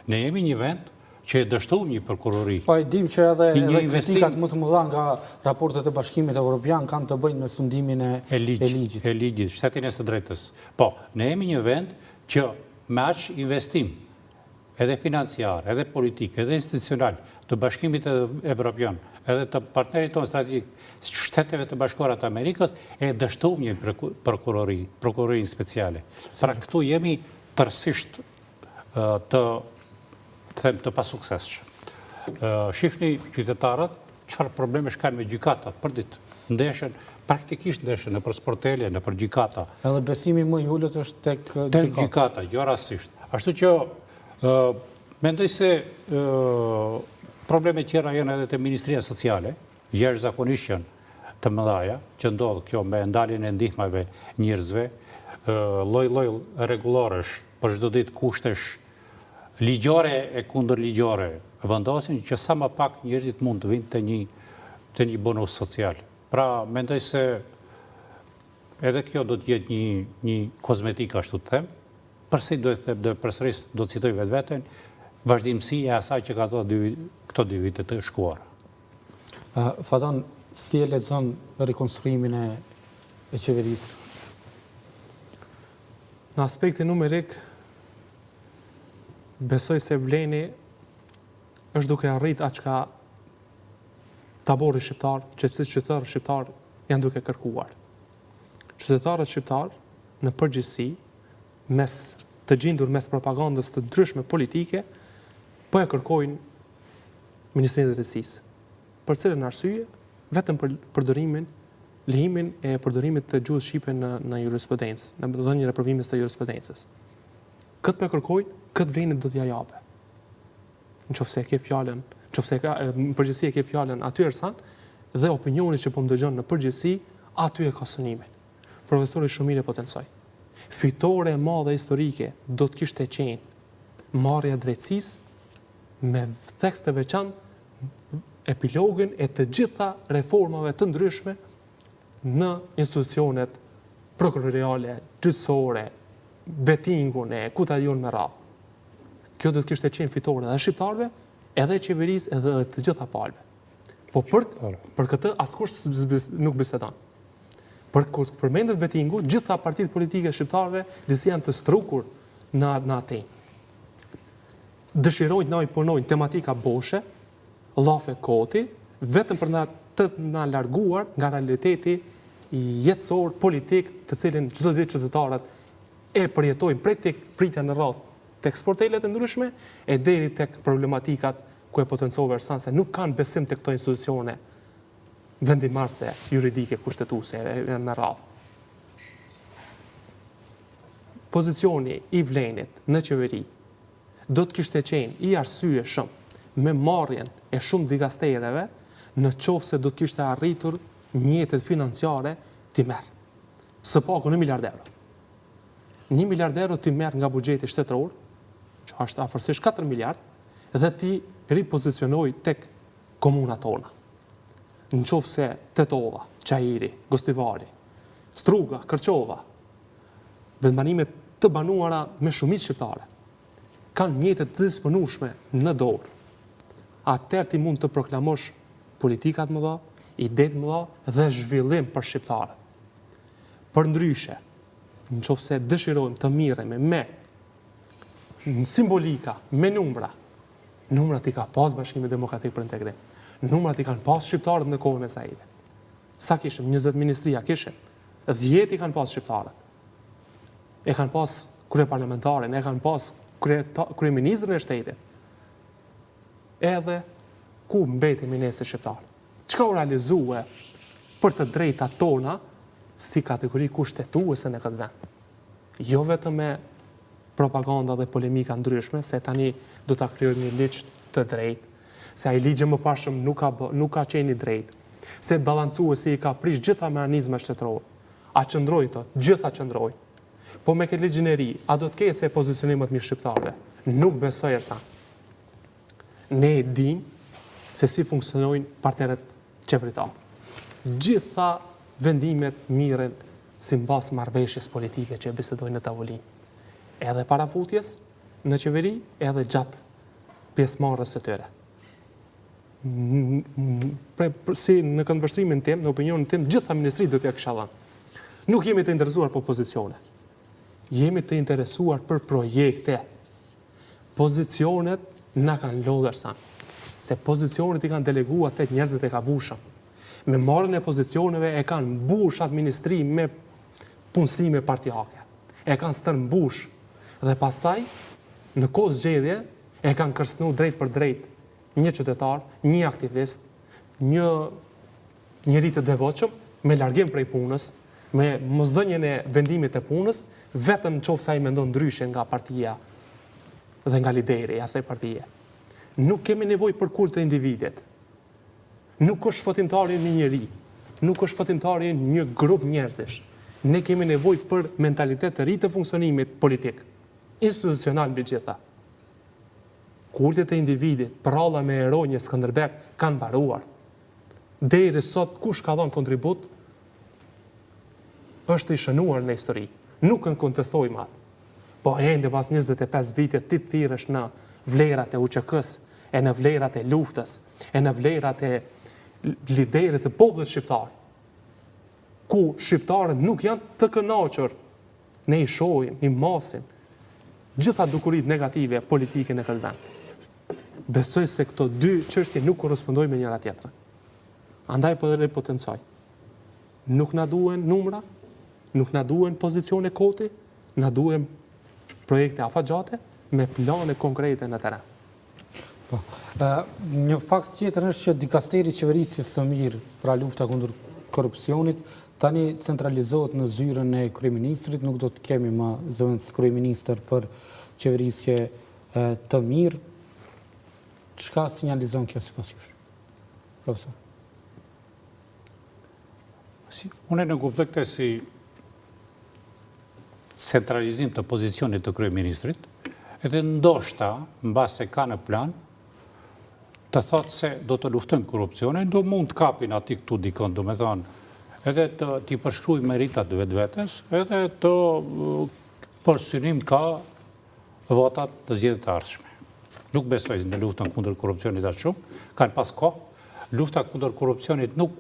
Ne jemi një vend që e dështuam një prokurori. Po e dim që edhe edhe kritikat më të mëdha nga raportet e Bashkimit Evropian kanë të bëjnë me sundimin e e ligjit. E ligjit, shtetin e së drejtës. Po, ne jemi një vend që me aq investim edhe financiar, edhe politik, edhe institucional të Bashkimit Evropian, edhe të partnerit tonë strategjik, Shteteve të Bashkuara të Amerikës, e dështuam një prokurori, prokurorinë speciale. Pra këtu jemi tërësisht të them të pasuksesshëm. Shifni qytetarët çfarë problemesh kanë me gjykatat për ditë. Ndeshen, praktikisht ndeshen nëpër sportele, nëpër gjykata. Edhe besimi më i ulët është tek gjykata. Tek gjykata, jo rastësisht. Ashtu që mendoj se probleme tjera janë edhe te Ministria Sociale, jashtëzakonisht janë të mëdhaja, që ndodh kjo me ndaljen e ndihmave njerëzve. Lloj-lloj rregulloresh për çdo ditë kushtesh ligjore e kundërligjore vendosin që sa më pak njerëzit mund të vinë te një te një bonus social. Pra, mendoj se edhe kjo do të jetë një një kozmetikë ashtu të them. Përsëri do të them, do e përsëris, do të citoj vetveten, vazhdimësi e asaj që ka ndodhur këto dy vite të shkuara. Faton, si e lexon rikonstruimin e e qeverisë? Në aspektin numerik, besoj se Vleni është duke arrit atë çka tabori shqiptar, që si qytetarë shqiptar janë duke kërkuar. Qytetarët shqiptar në përgjithësi, mes të gjindur mes propagandës të ndryshme politike, po e kërkojnë Ministrinë e Drejtësisë. Për cilën arsye? Vetëm për përdorimin, lejimin e përdorimit të gjuhës shqipe në në jurisprudencë, në dhënien e provimit të jurisprudencës. Këtë po e kërkojnë, këtë Vleni do t'ia jape. Në qoftë se e ke fjalën, në qoftë se ka në përgjithësi e ke fjalën aty Ersan dhe opinioni që po më dëgjon në përgjithësi, aty e ka synimin. Profesori shumë mirë e potencoi. Fitore e madhe historike do të kishte qenë marrja e drejtësisë me theks të veçantë epilogin e të gjitha reformave të ndryshme në institucionet prokuroriale, gjyqësore, vetingun e ku ta di unë me radhë. Kjo do të kishte qenë fitore edhe shqiptarëve, edhe qeverisë, edhe të gjitha palëve. Po për për këtë askush nuk bisedon. Për kur të përmendet vetingu, gjitha partitë politike shqiptarëve disi janë të strukur në në atë. Dëshirojnë të na i punojnë tematika boshe, llafe koti, vetëm për na të na larguar nga realiteti jetësor politik të cilin çdo ditë qytetarët e përjetojnë prej tek pritja në radhë tek sportelet e ndryshme e deri tek problematikat ku e potencove Ersan se nuk kanë besim tek këto institucione vendimmarrëse juridike kushtetuese e me radhë. Pozicioni i Vlenit në qeveri do të kishte qenë i arsyeshëm me marrjen e shumë dikastereve në qoftë se do të kishte arritur mjetet financiare t'i merr. Së paku një miliard euro. Një miliard euro t'i merr nga buxheti shtetëror, që është afërsisht 4 miliard, dhe t'i ripozicionojë tek komunat tona. Në qoftë se Tetova, Çairi, Gostivari, Struga, Kërçova, vendbanime të banuara me shumicë shqiptare, kanë mjete të disponueshme në dorë, atëherë ti mund të proklamosh politika të mëdha, ide të mëdha dhe zhvillim për shqiptarët. Përndryshe, në qoftë se dëshirojmë të mirremi me simbolika, me numra, numrat i ka pas Bashkimi Demokratik për Integrim, numrat i kanë pas shqiptarët në kohën e Zaevit. Sa kishim? 20 ministria kishim. 10 i kanë pas shqiptarët. E kanë pas kryeparlamentarin, e kanë pas krye, kryeministrin e shtetit. Edhe ku mbetemi ne si shqiptarë? Çka u realizue për të drejtat tona si kategori kushtetuese në këtë vend? Jo vetëm me propaganda dhe polemika ndryshme, se tani do ta krijojmë një ligj të drejtë, se ai ligj i mëparshëm nuk ka bë, nuk ka qenë i drejtë, se balancuesi i ka prish gjitha mehanizmat shtetërorë. A qëndrojnë këto? Gjitha qëndrojnë. Po me këtë ligjin e ri, a do të ketë pozicionim më të mirë shqiptarëve? Nuk besoj Ersan. Ne e dimë se si funksionojnë partnerët qeveritarë. Gjitha vendimet mirren simbas marrëveshjes politike që e bisedojnë në tavolinë. Edhe para futjes në qeveri, edhe gjatë pjesëmarrjes së tyre. Pre, si në këndvështrimin tim, në opinionin tim, gjitha ministritë do t'ia kisha dhënë. Nuk jemi të interesuar për pozicione. Jemi të interesuar për projekte. Pozicionet na kanë lodhë Ersan, se pozicionet i kanë delegua tek njerëzit e gabushëm. Me marrjen e pozicioneve e kanë mbush atë ministri me punësime partiake. E kanë stërmbush dhe pastaj në kohë zgjedhje e kanë kërcënu drejtpërdrejt një qytetar, një aktivist, një njeri të devotshëm me largim prej punës, me mosdhënien e vendimit të punës, vetëm në qoftë se ai mendon ndryshe nga partia dhe nga lideri i asaj partie. Nuk kemi nevojë për kult të individit. Nuk është shpëtimtari një njeri, nuk është shpëtimtari një grup njerëzish. Ne kemi nevojë për mentalitet të ri të funksionimit politik, institucional mbi të gjitha. Kultet e individit, pralla me heronj e Skënderbeg kanë mbaruar. Deri sot kush ka dhënë kontribut është i shënuar në histori. Nuk e kontestojmë atë. Po ende pas 25 vite ti të thirresh në vlerat e UÇK-së, e në vlerat e luftës, e në vlerat e liderit të popullit shqiptar, ku shqiptarët nuk janë të kënaqur, ne i shohim, i masim gjitha dukuritë negative politike në këtë vend. Besoj se këto dy çështje nuk korrespondojnë me njëra tjetrën. Andaj po edhe potencoj. Nuk na duhen numra, nuk na duhen pozicione koti, na duhen projekte afatgjate me plane konkrete në terren. Po. Një fakt tjetër është që dikasteri i qeverisjes së mirë, pra lufta kundër korrupsionit, tani centralizohet në zyrën e kryeministrit, nuk do të kemi më zëvendëskryeministër për qeverisje të mirë. Çka sinjalizon kjo sipas jush? Profesor. Si, unë e nënkuptoj këtë si centralizim të pozicionit të kryeministrit, edhe ndoshta, mbase ka në plan, të thotë se do të luftojmë korrupsionin, do mund të kapin aty këtu dikon, domethënë, edhe të t'i përshkruaj meritat vetvetes, edhe të për synim ka votat në zgjedhjet e ardhshme. Nuk besoj në luftën kundër korrupsionit aq shumë, kanë pas kohë. Lufta kundër korrupsionit nuk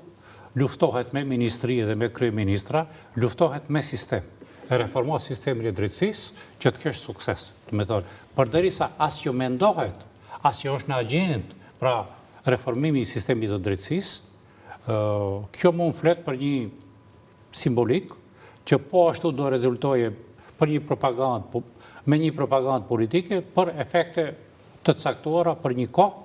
luftohet me ministri dhe me kryeministra, luftohet me sistem. Reformo sistemin e drejtësisë që të kesh sukses. Domethënë, përderisa as që mendohet, as që është në agjendë, pra reformimi i sistemit të drejtësisë, kjo mund flet për një simbolikë, që po ashtu do rezultojë për një propagandë, po, me një propagandë politike, për efekte të caktuara për një kohë,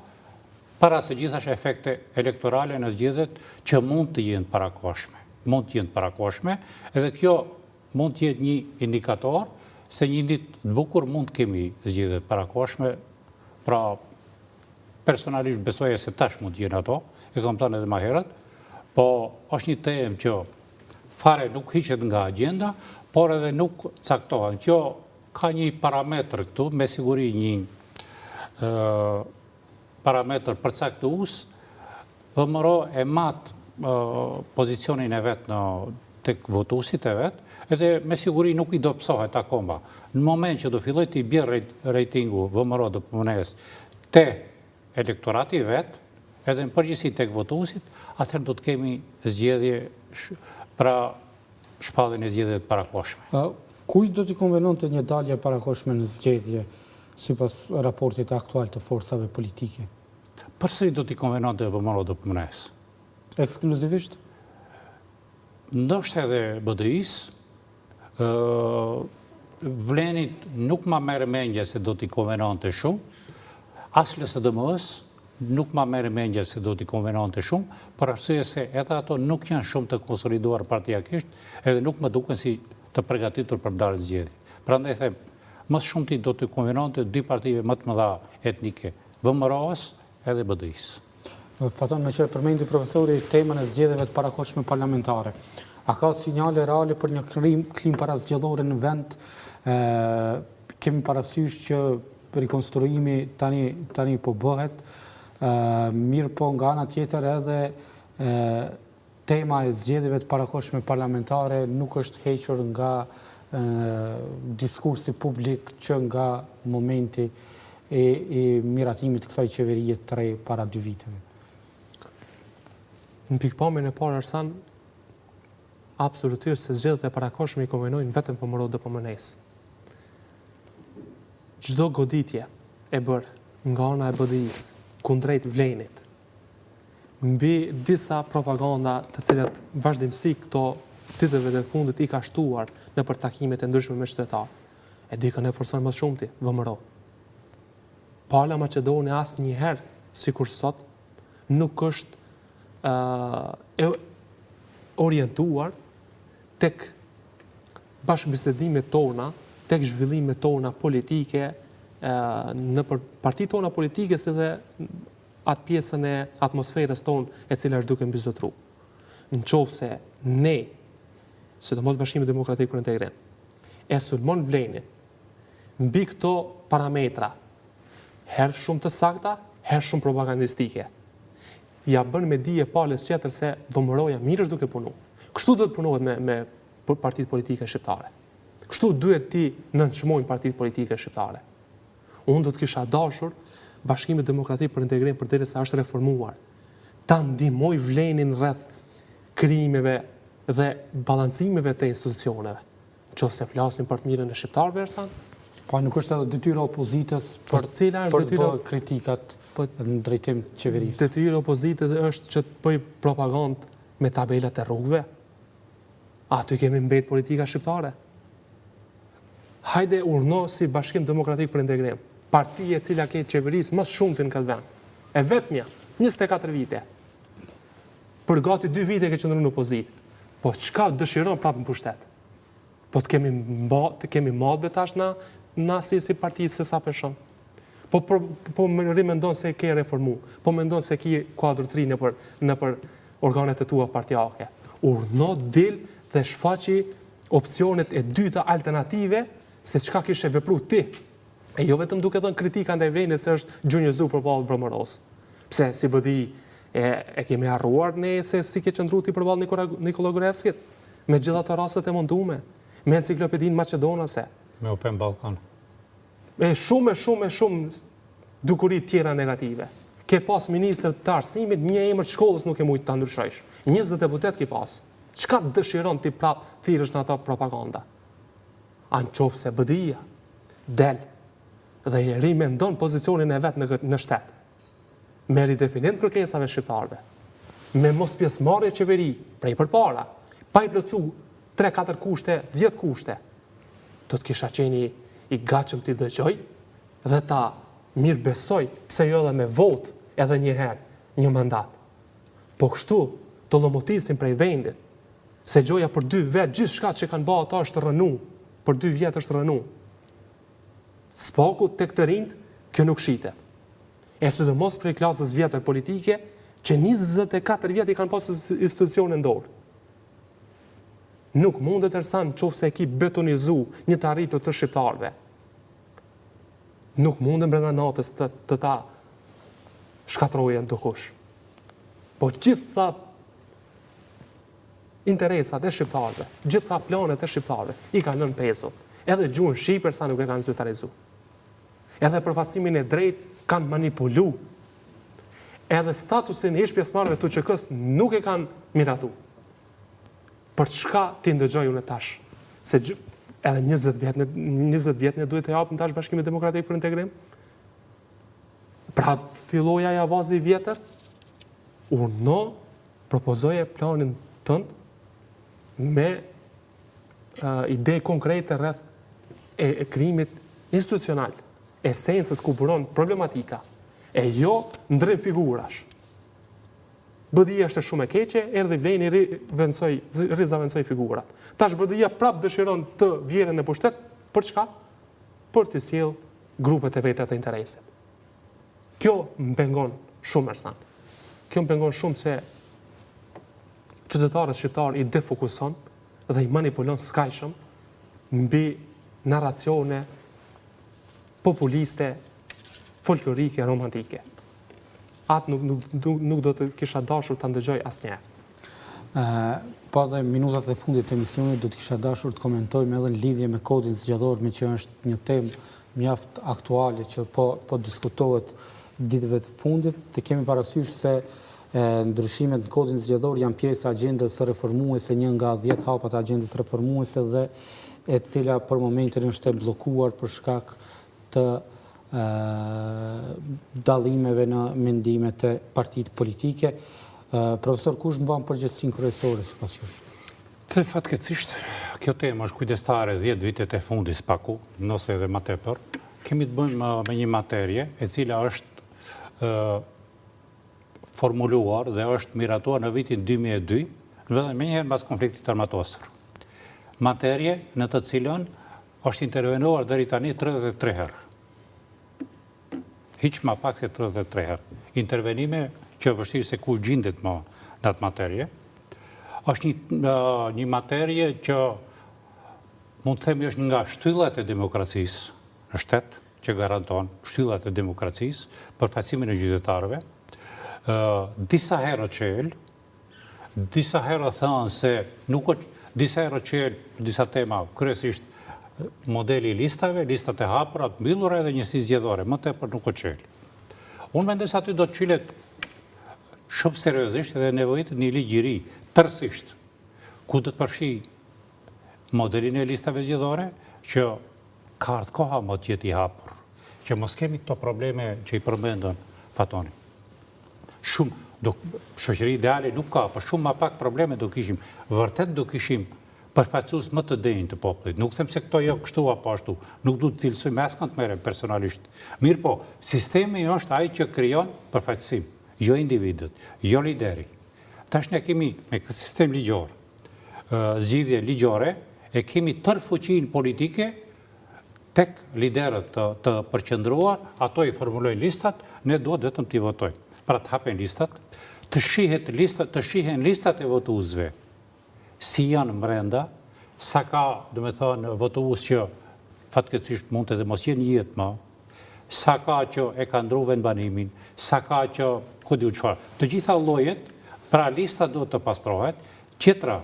para së gjithash efekte elektorale në zgjedhjet që mund të jenë parakohshme. Mund të jenë parakohshme, edhe kjo mund të jetë një indikator se një ditë të bukur mund të kemi zgjedhje të parakohshme, pra Personalisht besoja se tash mund të jenë ato, e kam thënë edhe ma herët, po është një temë që fare nuk hiqet nga agjenda, por edhe nuk caktohen. Kjo ka një parametër këtu, me siguri një parametër përcaktues, VMRO e mat pozicionin e vet në tek votuesit e vet, edhe me siguri nuk i dobësohet akoma. Në moment që do fillojë t'i bjerë rejtingu VMRO-DPMNE-së te elektorati i vet, edhe në përgjithësi tek votuesit, atëherë do të kemi zgjedhje, pra shpalljen e zgjedhjeve të parakohshme. Kujt do t'i konvenonte një dalje e parakohshme në zgjedhje, sipas raportit aktual të forcave politike? Përsëri do t'i konvenonte VMRO-DPMNE-së. Ekskluzivisht? Ndoshta edhe BDI-së, Vlenit nuk ma merr mendja se do t'i konvenonte shumë, as LSDM-së nuk ma merr mendja se do t'i konvenonte shumë, për arsye se edhe ato nuk janë shumë të konsoliduar partiakisht, edhe nuk më duken si të përgatitur për dalë në zgjedhje. Prandaj them, më së shumti do t'i konvenonte dy partive më të mëdha etnike, VMRO-së edhe BDI-së. Faton, meqë e përmendi profesori temën e zgjedhjeve të parakohshme parlamentare, a ka sinjale reale për një klimë parazgjedhore në vend? Kemi parasysh që rikonstruimi tani, tani po bëhet, mirëpo nga ana tjetër edhe Tema e zgjedhjeve të parakohshme parlamentare nuk është hequr nga diskursi publik që nga momenti i, i miratimit të kësaj qeverie të re para dy viteve. Në pikëpamjen e parë Arsan, absolutisht se zgjedhjet e parakohshme i konvenojnë vetëm VMRO-DPMNE-së. Çdo goditje e bërë nga ana e BDI-së kundrejt Vlenit, mbi disa propaganda të cilat vazhdimësi këto ditëve të fundit i ka shtuar nëpër takimet e ndryshme me qytetarë. E di kënd e forcon më së shumti, VMRO. Pala maqedone asnjëherë sikur sot nuk është e orientuar tek bashkëbisedimet tona, tek zhvillimet tona politike, nëpër partitë tona politike si dhe atë pjesën e atmosferës tonë e cila është duke mbizotru. Në qoftë se ne. sidomos Bashkimi Demokratik për Integrim, e sulmon Vlenin mbi këto parametra, herë shumë të sakta, herë shumë propagandistike. Ja bën me dije palës tjetër se VMRO-ja mirë është duke punu. Kështu duhet punohet me, me partitë politike shqiptare. Kështu duhet t'i nënçmojnë partitë politike shqiptare. Unë do të kisha dashur Bashkimi Demokratik për Integrim përderisa është reformuar, ta ndihmojë Vlenin rreth krijimeve dhe balancimeve të institucioneve. Në qoftë se flasim për të mirën e shqiptarëve, Ersan? Po nuk është edhe detyra e opozitës për cila është detyra për kritikat po, në drejtim të qeverisë? Detyra e opozitës është që të bëjë propagandë me tabelat e rrugëve. Aty kemi mbet politika shqiptare. Hajde urdhno si Bashkim Demokratik për Integrim, parti e cila ke qeveris më së shumti në këtë vend. E vetmja, 24 vite. Për gati 2 vite ke qëndru në opozitë. Po çka dëshiron prapë në pushtet? Po të kemi mba, të kemi mat be tash na na si si parti se sa peshon. Po po, po rimendon se ke reformu, po mendon se ke kuadro të ri nëpër nëpër organet e tua partiake. Urdhno dil dhe shfaqi opsionet e dyta alternative se çka kishe vepru ti. E jo vetëm duke dhënë kritika ndaj Vlenit se është gjunjëzu përballë VMRO-së. Pse si BDI e, e kemi harruar ne se si ke qëndru ti përballë Nikola, Nikola Gruevskit, me gjithë ato rastet e montume, me enciklopedinë maqedonase. Me Open Balkan. E shumë e shumë e shumë dukuri tjera negative. Ke pas ministër të arsimit, një emër të shkollës nuk ke mujtë ta ndryshojsh. 20 deputet ke pas. Çka dëshiron ti prap thirresh në ato propaganda? A në qoftë se BDI-ja del dhe e rimendon pozicionin e vet në këtë në shtet, me ridefinim të kërkesave shqiptarëve, me mospjesëmarrje qeveri prej përpara, pa i plotësu 3-4 kushte, 10 kushte, do të kisha qenë i, i gatshëm t'i dëgjoj dhe ta mirëbesoj, pse jo edhe me votë edhe një herë një mandat. Po kështu të llomotisin prej vendit, se gjoja për dy vjet gjithçka që kanë ba ata është rrënu, për dy vjet është rrënu. S'paku tek të rinjtë, kjo nuk shitet. E sidomos prej klasës vjetër politike, që 24 vjet i kanë pas institucione në dorë. Nuk mundet Ersan qoftë se e ki betonizu një të arritur të shqiptarëve. Nuk mundet brenda natës të, të ta shkatërrojë ndokush. Po gjitha interesat e shqiptarëve, gjitha planet e shqiptarëve, i kanë lënë pezull. Edhe gjuhën shqipe sa nuk e kanë zyrtarizu. Edhe përfaqësimin e drejtë kanë manipulu. Edhe statusin e ish pjesëmarrësve të UÇK-së nuk e kanë miratu. Për çka t'i ndëgjoj unë tash? Se edhe 20 vjet, 20 vjet ne duhet të japim tash Bashkimit Demokratik për Integrim? Pra filloi ai avazi i vjetër? Urdhno propozoje planin tënd me uh, ide konkrete rreth e, e krijimit institucional, esencës ku buron problematika, e jo ndërrim figurash. BDI është shumë e keqe, erdhi Vleni rivendosoi, rizavendësoi figurat. Tash BDI-ja prap dëshiron të vjen në pushtet, për çka? Për të sjell grupet e veta të interesit. Kjo më pengon shumë Ersan. Kjo më pengon shumë se qytetarët shqiptarë i defokuson dhe i manipulon skajshëm mbi narracione populiste, folklorike, romantike. Atë nuk, nuk, nuk, nuk do të kisha dashur ta ndëgjoj asnjëherë. Po dhe minutat e fundit të emisionit do të kisha dashur të komentojmë edhe në lidhje me kodin zgjedhor, meqë është një temë mjaft aktuale që po, po diskutohet ditëve të fundit, të kemi parasysh se ndryshimet në kodin zgjedhor janë pjesë e agjendës reformuese, një nga 10 hapat e agjendës reformuese dhe e cila për momentin është e bllokuar për shkak të dallimeve në mendimet te partitë politike. Profesor, kush mban përgjegjësinë kryesore sipas jush? Dhe fatkeqësisht, kjo temë është kujdestare 10 vitet e fundit së paku, nëse edhe ma tepër. Kemi të bëjmë me një materie e cila është formuluar dhe është miratuar në vitin 2002, dhe menjëherë mbas konfliktit të armatosur. Materie në të cilën është intervenuar deri tani 33 herë. Hiç ma pak se 33 herë. Intervenime që vështirë se kush gjindet më në atë materie. Është një një materie që mund të themi është një nga shtyllat e demokracisë në shtet që garanton shtyllat e demokracisë, përfaqësimin e qytetarëve. Ë disa herë çel, disa herë thënë se nuk është disa herë çel disa tema, kryesisht modeli i listave, listat e hapura, të mbyllura edhe njësi zgjedhore, më tepër nuk është çel. Unë mendoj se aty do të çilet shumë seriozisht edhe nevojitet një ligj i ri, tërësisht, ku do të përfshijë modelin e listave zgjedhore, që ka ardhë koha më të jetë i hapur, që mos kemi këto probleme që i përmendën Fatoni. Shumë, do, shoqëri ideale nuk ka, por shumë ma pak probleme do kishim. Vërtet do kishim përfaqësues më të denjë të popullit. Nuk them se këto jo kështu apo ashtu. Nuk du të cilësoj me askënd të merrem personalisht. Mirëpo, sistemi është ai që krijon përfaqësim, jo individët, jo lideri. Tash ne kemi me këtë sistem ligjor, zgjidhje ligjore, e kemi tërë fuqinë politike tek liderët të, të përqendruar, ato i formulojnë listat, ne duhet vetëm t'i votojmë. Pra të hapen listat, të shihet listat, të shihen listat e votuesve, si janë mbrenda, sa ka, domethënë, votues që fatkeqësisht mund edhe mos jenë në jetë më, sa ka që e ka ndru vendbanimin, sa ka që, ku di unë çfarë. Të gjitha llojet, pra lista duhet të pastrohet, tjetra,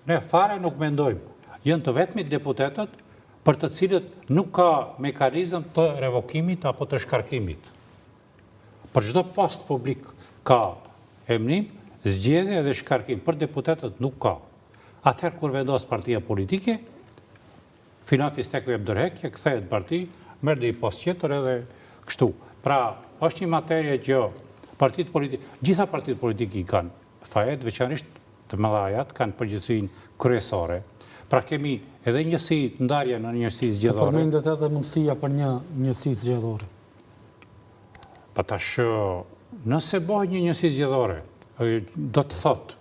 ne fare nuk mendojmë, janë të vetmit deputetët për të cilët nuk ka mekanizëm të revokimit apo të shkarkimit. Për çdo post publik ka emnim, zgjedhje dhe shkarkim, për deputetët nuk ka. Atëherë kur vendos partia politike, filan fisteku jep dorëheqje, kthehet në parti, merr një post tjetër edhe kështu. Pra, është një materie që partitë politike, gjitha partitë politike i kanë fajet, veçanërisht të mëdhajat kanë përgjegjësinë kryesore. Pra kemi edhe njësi ndarje në njësi zgjedhore. Po përmendet edhe mundësia për një njësi zgjedhore. Po tash, nëse bëhet një njësi zgjedhore, do të thotë,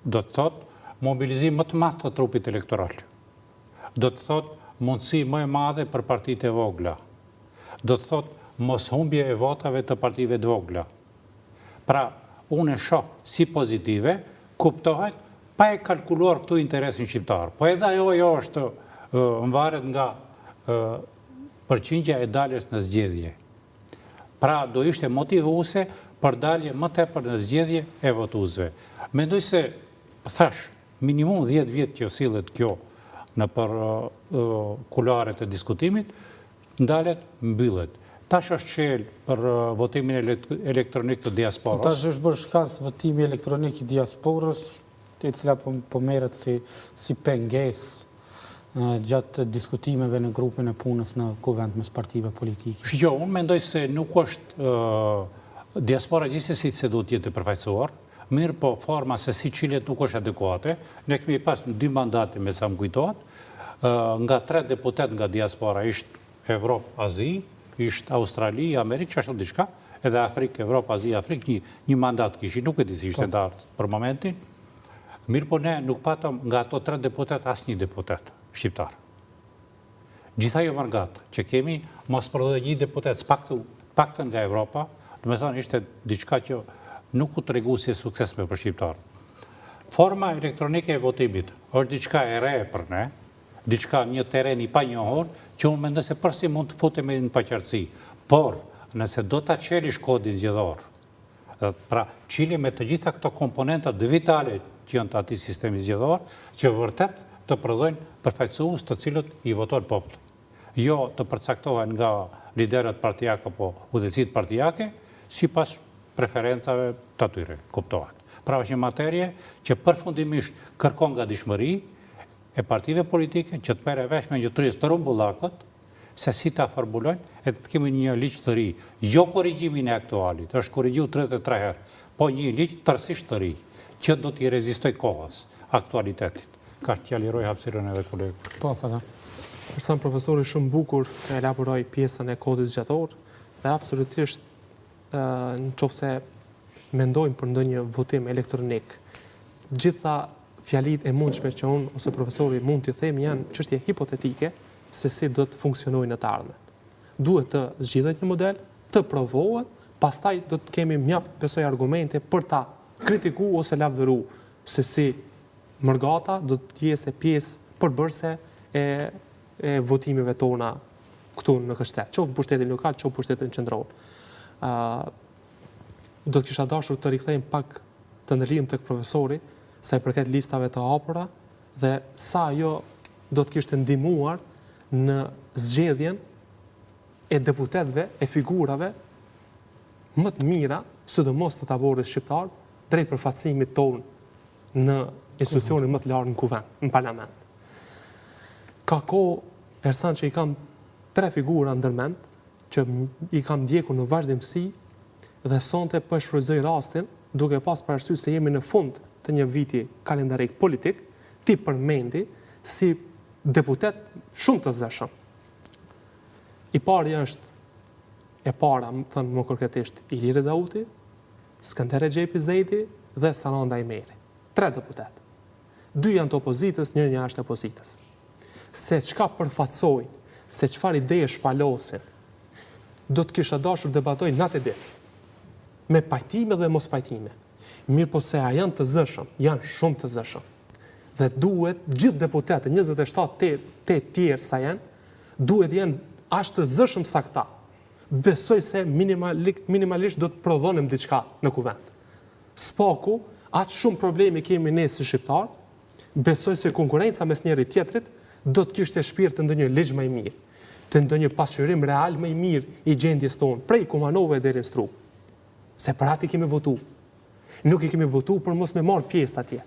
do të thotë mobilizim më të madh të trupit elektoral. Do të thotë mundësi më e madhe për partitë e vogla. Do të thotë mos humbje e votave të partive të vogla. Pra, unë e shoh si pozitive, kuptohet, pa e kalkuluar këtu interesin shqiptar. Po edhe ajo jo është mvaret nga përqindja e daljes në zgjedhje. Pra, do ishte motivuese për dalje më tepër në zgjedhje e votuesve. Mendoj se, thash, minimum 10 vjet që sillet kjo nëpër kuluaret e diskutimit, ndalet, mbyllet. Tash është çel për votimin elektronik të diasporës. Tash është bërë shkas votimi elektronik i diasporës, e cila po, po merret si, si pengesë gjatë diskutimeve në grupin e punës në kuvend mes partive politike. Jo, unë mendoj se nuk është diaspora gjithsesi se duhet të jetë e përfaqësuar, mirëpo forma se si çilet nuk është adekuate. Ne kemi pas në dy mandate, me sa më kujtohet, nga tre deputet nga diaspora, ishte Evropë, Azi, ishte Australi, Amerikë, që ashtu diçka, edhe Afrikë, Evropë, Azi, Afrikë, një, një mandat kishin, nuk e di si ishte po. ndarë për momentin. Mirëpo ne nuk patëm nga ato tre deputet asnjë deputet shqiptar. Gjithë ajo mërgatë që kemi, mos prodhoi një deputet së paktu, paktën nga Evropa, domethënë ishte diçka që nuk u tregu si e suksesshme për shqiptarët. Forma elektronike e votimit është diçka e re për ne, diçka një terren i panjohur, që unë mendoj se përsëri mund të futemi në paqartësi. Por, nëse do ta çelish kodin zgjedhor, Pra, çile me të gjitha këto komponentat vitale që janë të atij sistemi zgjedhor, që vërtet të prodhojnë përfaqësues të cilët i voton populli. Jo të përcaktohen nga liderët partiakë apo udhëheqësitë partiake, sipas preferencave të atyre, kuptohet. Pra është një materie që përfundimisht kërkon gatishmëri e partive politike që të merren vesh me një tryezë të rrumbullakët, se si ta formulojnë e të kemi një ligj të ri, jo korrigjimin e aktualit, është korrigju 33 herë, po një ligj tërësisht të ri, që do t'i rezistojë kohës, aktualitetit. Kaq t'ia liroj hapësirën edhe kolegut. Po, Faton. Arsan profesori shumë bukur elaboroi pjesën e kodit zgjedhor dhe absolutisht në qoftë se mendojmë për ndonjë votim elektronik, gjitha fjalitë e mundshme që unë ose profesori mund t'i them janë çështje hipotetike, se si do të funksionojë në të ardhmen. Duhet të zgjidhet një model, të provohet, pastaj do të kemi mjaft besoj argumente për ta kritiku ose lavdëru se si Mërgata do të jetë pjesë përbërëse e e votimeve tona këtu në këtë shtet, qoftë pushtetin lokal, qoftë pushtetin qendror. Ë do të kisha dashur të rikthehemi pak të ndërlidhem tek profesori sa i përket listave të hapura dhe sa ajo do të kishte ndihmuar në zgjedhjen e deputetëve, e figurave më të mira, sidomos të taborit shqiptar, drejt përfaqësimit tonë në institucionin më të lartë në kuvend, në parlament. Ka kohë, Ersan, që i kam tre figura ndërmend, që i kam ndjekur në vazhdimësi dhe sonte po e shfrytëzoj rastin, duke pas parasysh se jemi në fund të një viti kalendarik politik, t'i përmendi si deputetë shumë të zëshëm. I pari është e para, me thënë më konkretisht, Ilire Dauti, Skënder Rexhepi Zejdi dhe Saranda Imeri. Tre deputetë. Dy janë të opozitës, njëri jashtë opozitës. Se çka përfaqësojnë, se çfarë ideje shpalosin, do të kisha dashur debatoj natë e ditë. Me pajtime dhe mospajtime. Mirëpo se a janë të zëshëm, janë shumë të zëshëm. Dhe duhet gjithë deputetët, 27 te, te tjerë sa janë, duhet jenë aq të zëshëm sa këta. Besoj se minimalisht do të prodhonim diçka në kuvend. S'paku, aq shumë probleme kemi ne si shqiptarë, besoj se konkurrenca mes njëri tjetrit do të kishte shpirë te ndonjë ligj më i mirë, te ndonjë pasqyrim real më i mirë i gjendjes tonë, prej Kumanove deri në Strugë. Se për atë i kemi votu. Nuk i kemi votu për mos me marrë pjesë atje.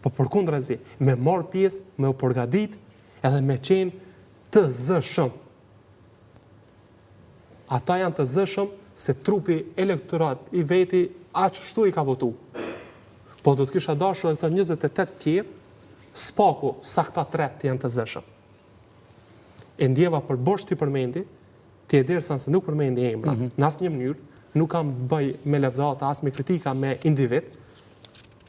Po përkundrazi, me marrë pjesë, me u përgatit edhe me qenë të zëshëm. Ata janë të zëshëm se trupi elektorat i veti ashtu i ka votu. Po do të kisha dashur edhe këta 28 tjerë, s'paku sa këta tre të janë të zëshëm. E ndjeva për borxh t'i përmendi, ti e di Ersan se nuk përmendi emra, mm -hmm. në asnjë mënyrë, nuk kam të bëj me lëvdata, as me kritika me individ,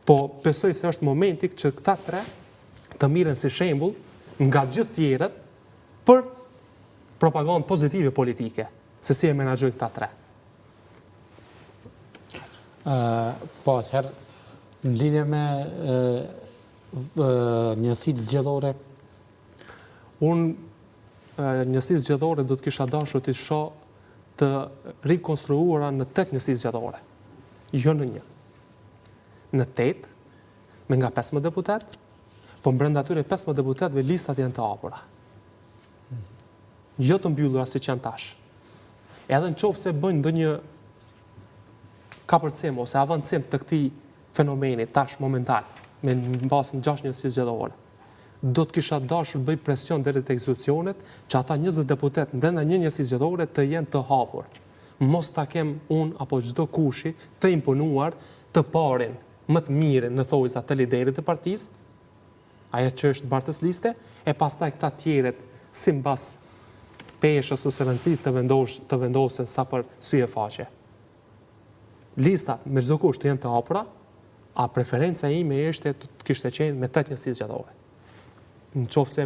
po besoj se është momenti që këta tre të merren si shembull nga gjithë tjerët për propagandë pozitive politike, se si e menaxhojnë këta tre. Po, atëherë, në lidhje me njësitë zgjedhore? Unë njësitë zgjedhore do të kisha dashur t'i shoh të rikonstruuara në 8 njësi zgjedhore, jo në një. Në 8, me nga 15 deputetë, po brenda atyre 15 deputetëve listat janë të hapura. Jo të mbyllura siç janë tash. Edhe në qoftë se bëjnë ndonjë kapërcim ose avancim të këtij fenomeni tash momental, me në bazë në 6 njësi zgjedhore, do të kisha dashur të bëj presion deri te institucionet që ata 20 deputetë brenda një njësi zgjedhore të jenë të hapur. Mos ta kem unë apo çdokushi të imponuar të parin, më të mirin në thojza të liderit të partisë, ajo që është bartës liste, e pastaj këta tjerët simbas peshës ose rëndësisë të vendos, të vendosen sa për sy e faqe. Listat me çdo kusht të jenë të hapura, a preferenca ime ishte të kishte qenë me 8 njësi zgjedhore. Në qoftë se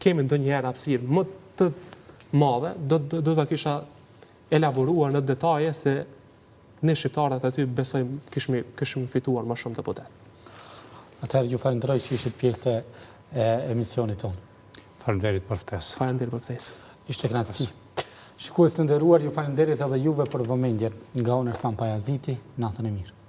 kemi ndonjëherë hapësirë më të madhe, do, do, do ta kisha elaboruar në detaje se Ne shqiptarët aty besojmë kishim kishim fituar më shumë deputetë. Atëherë ju falenderoj që ishit pjesë e emisionit tonë. Faleminderit për ftesë. Faleminderit për ftesë. Ishte kënaqësi. Shikues të nderuar, ju faleminderit edhe juve për vëmendjen. Nga unë Ersan Pajaziti, natën e mirë.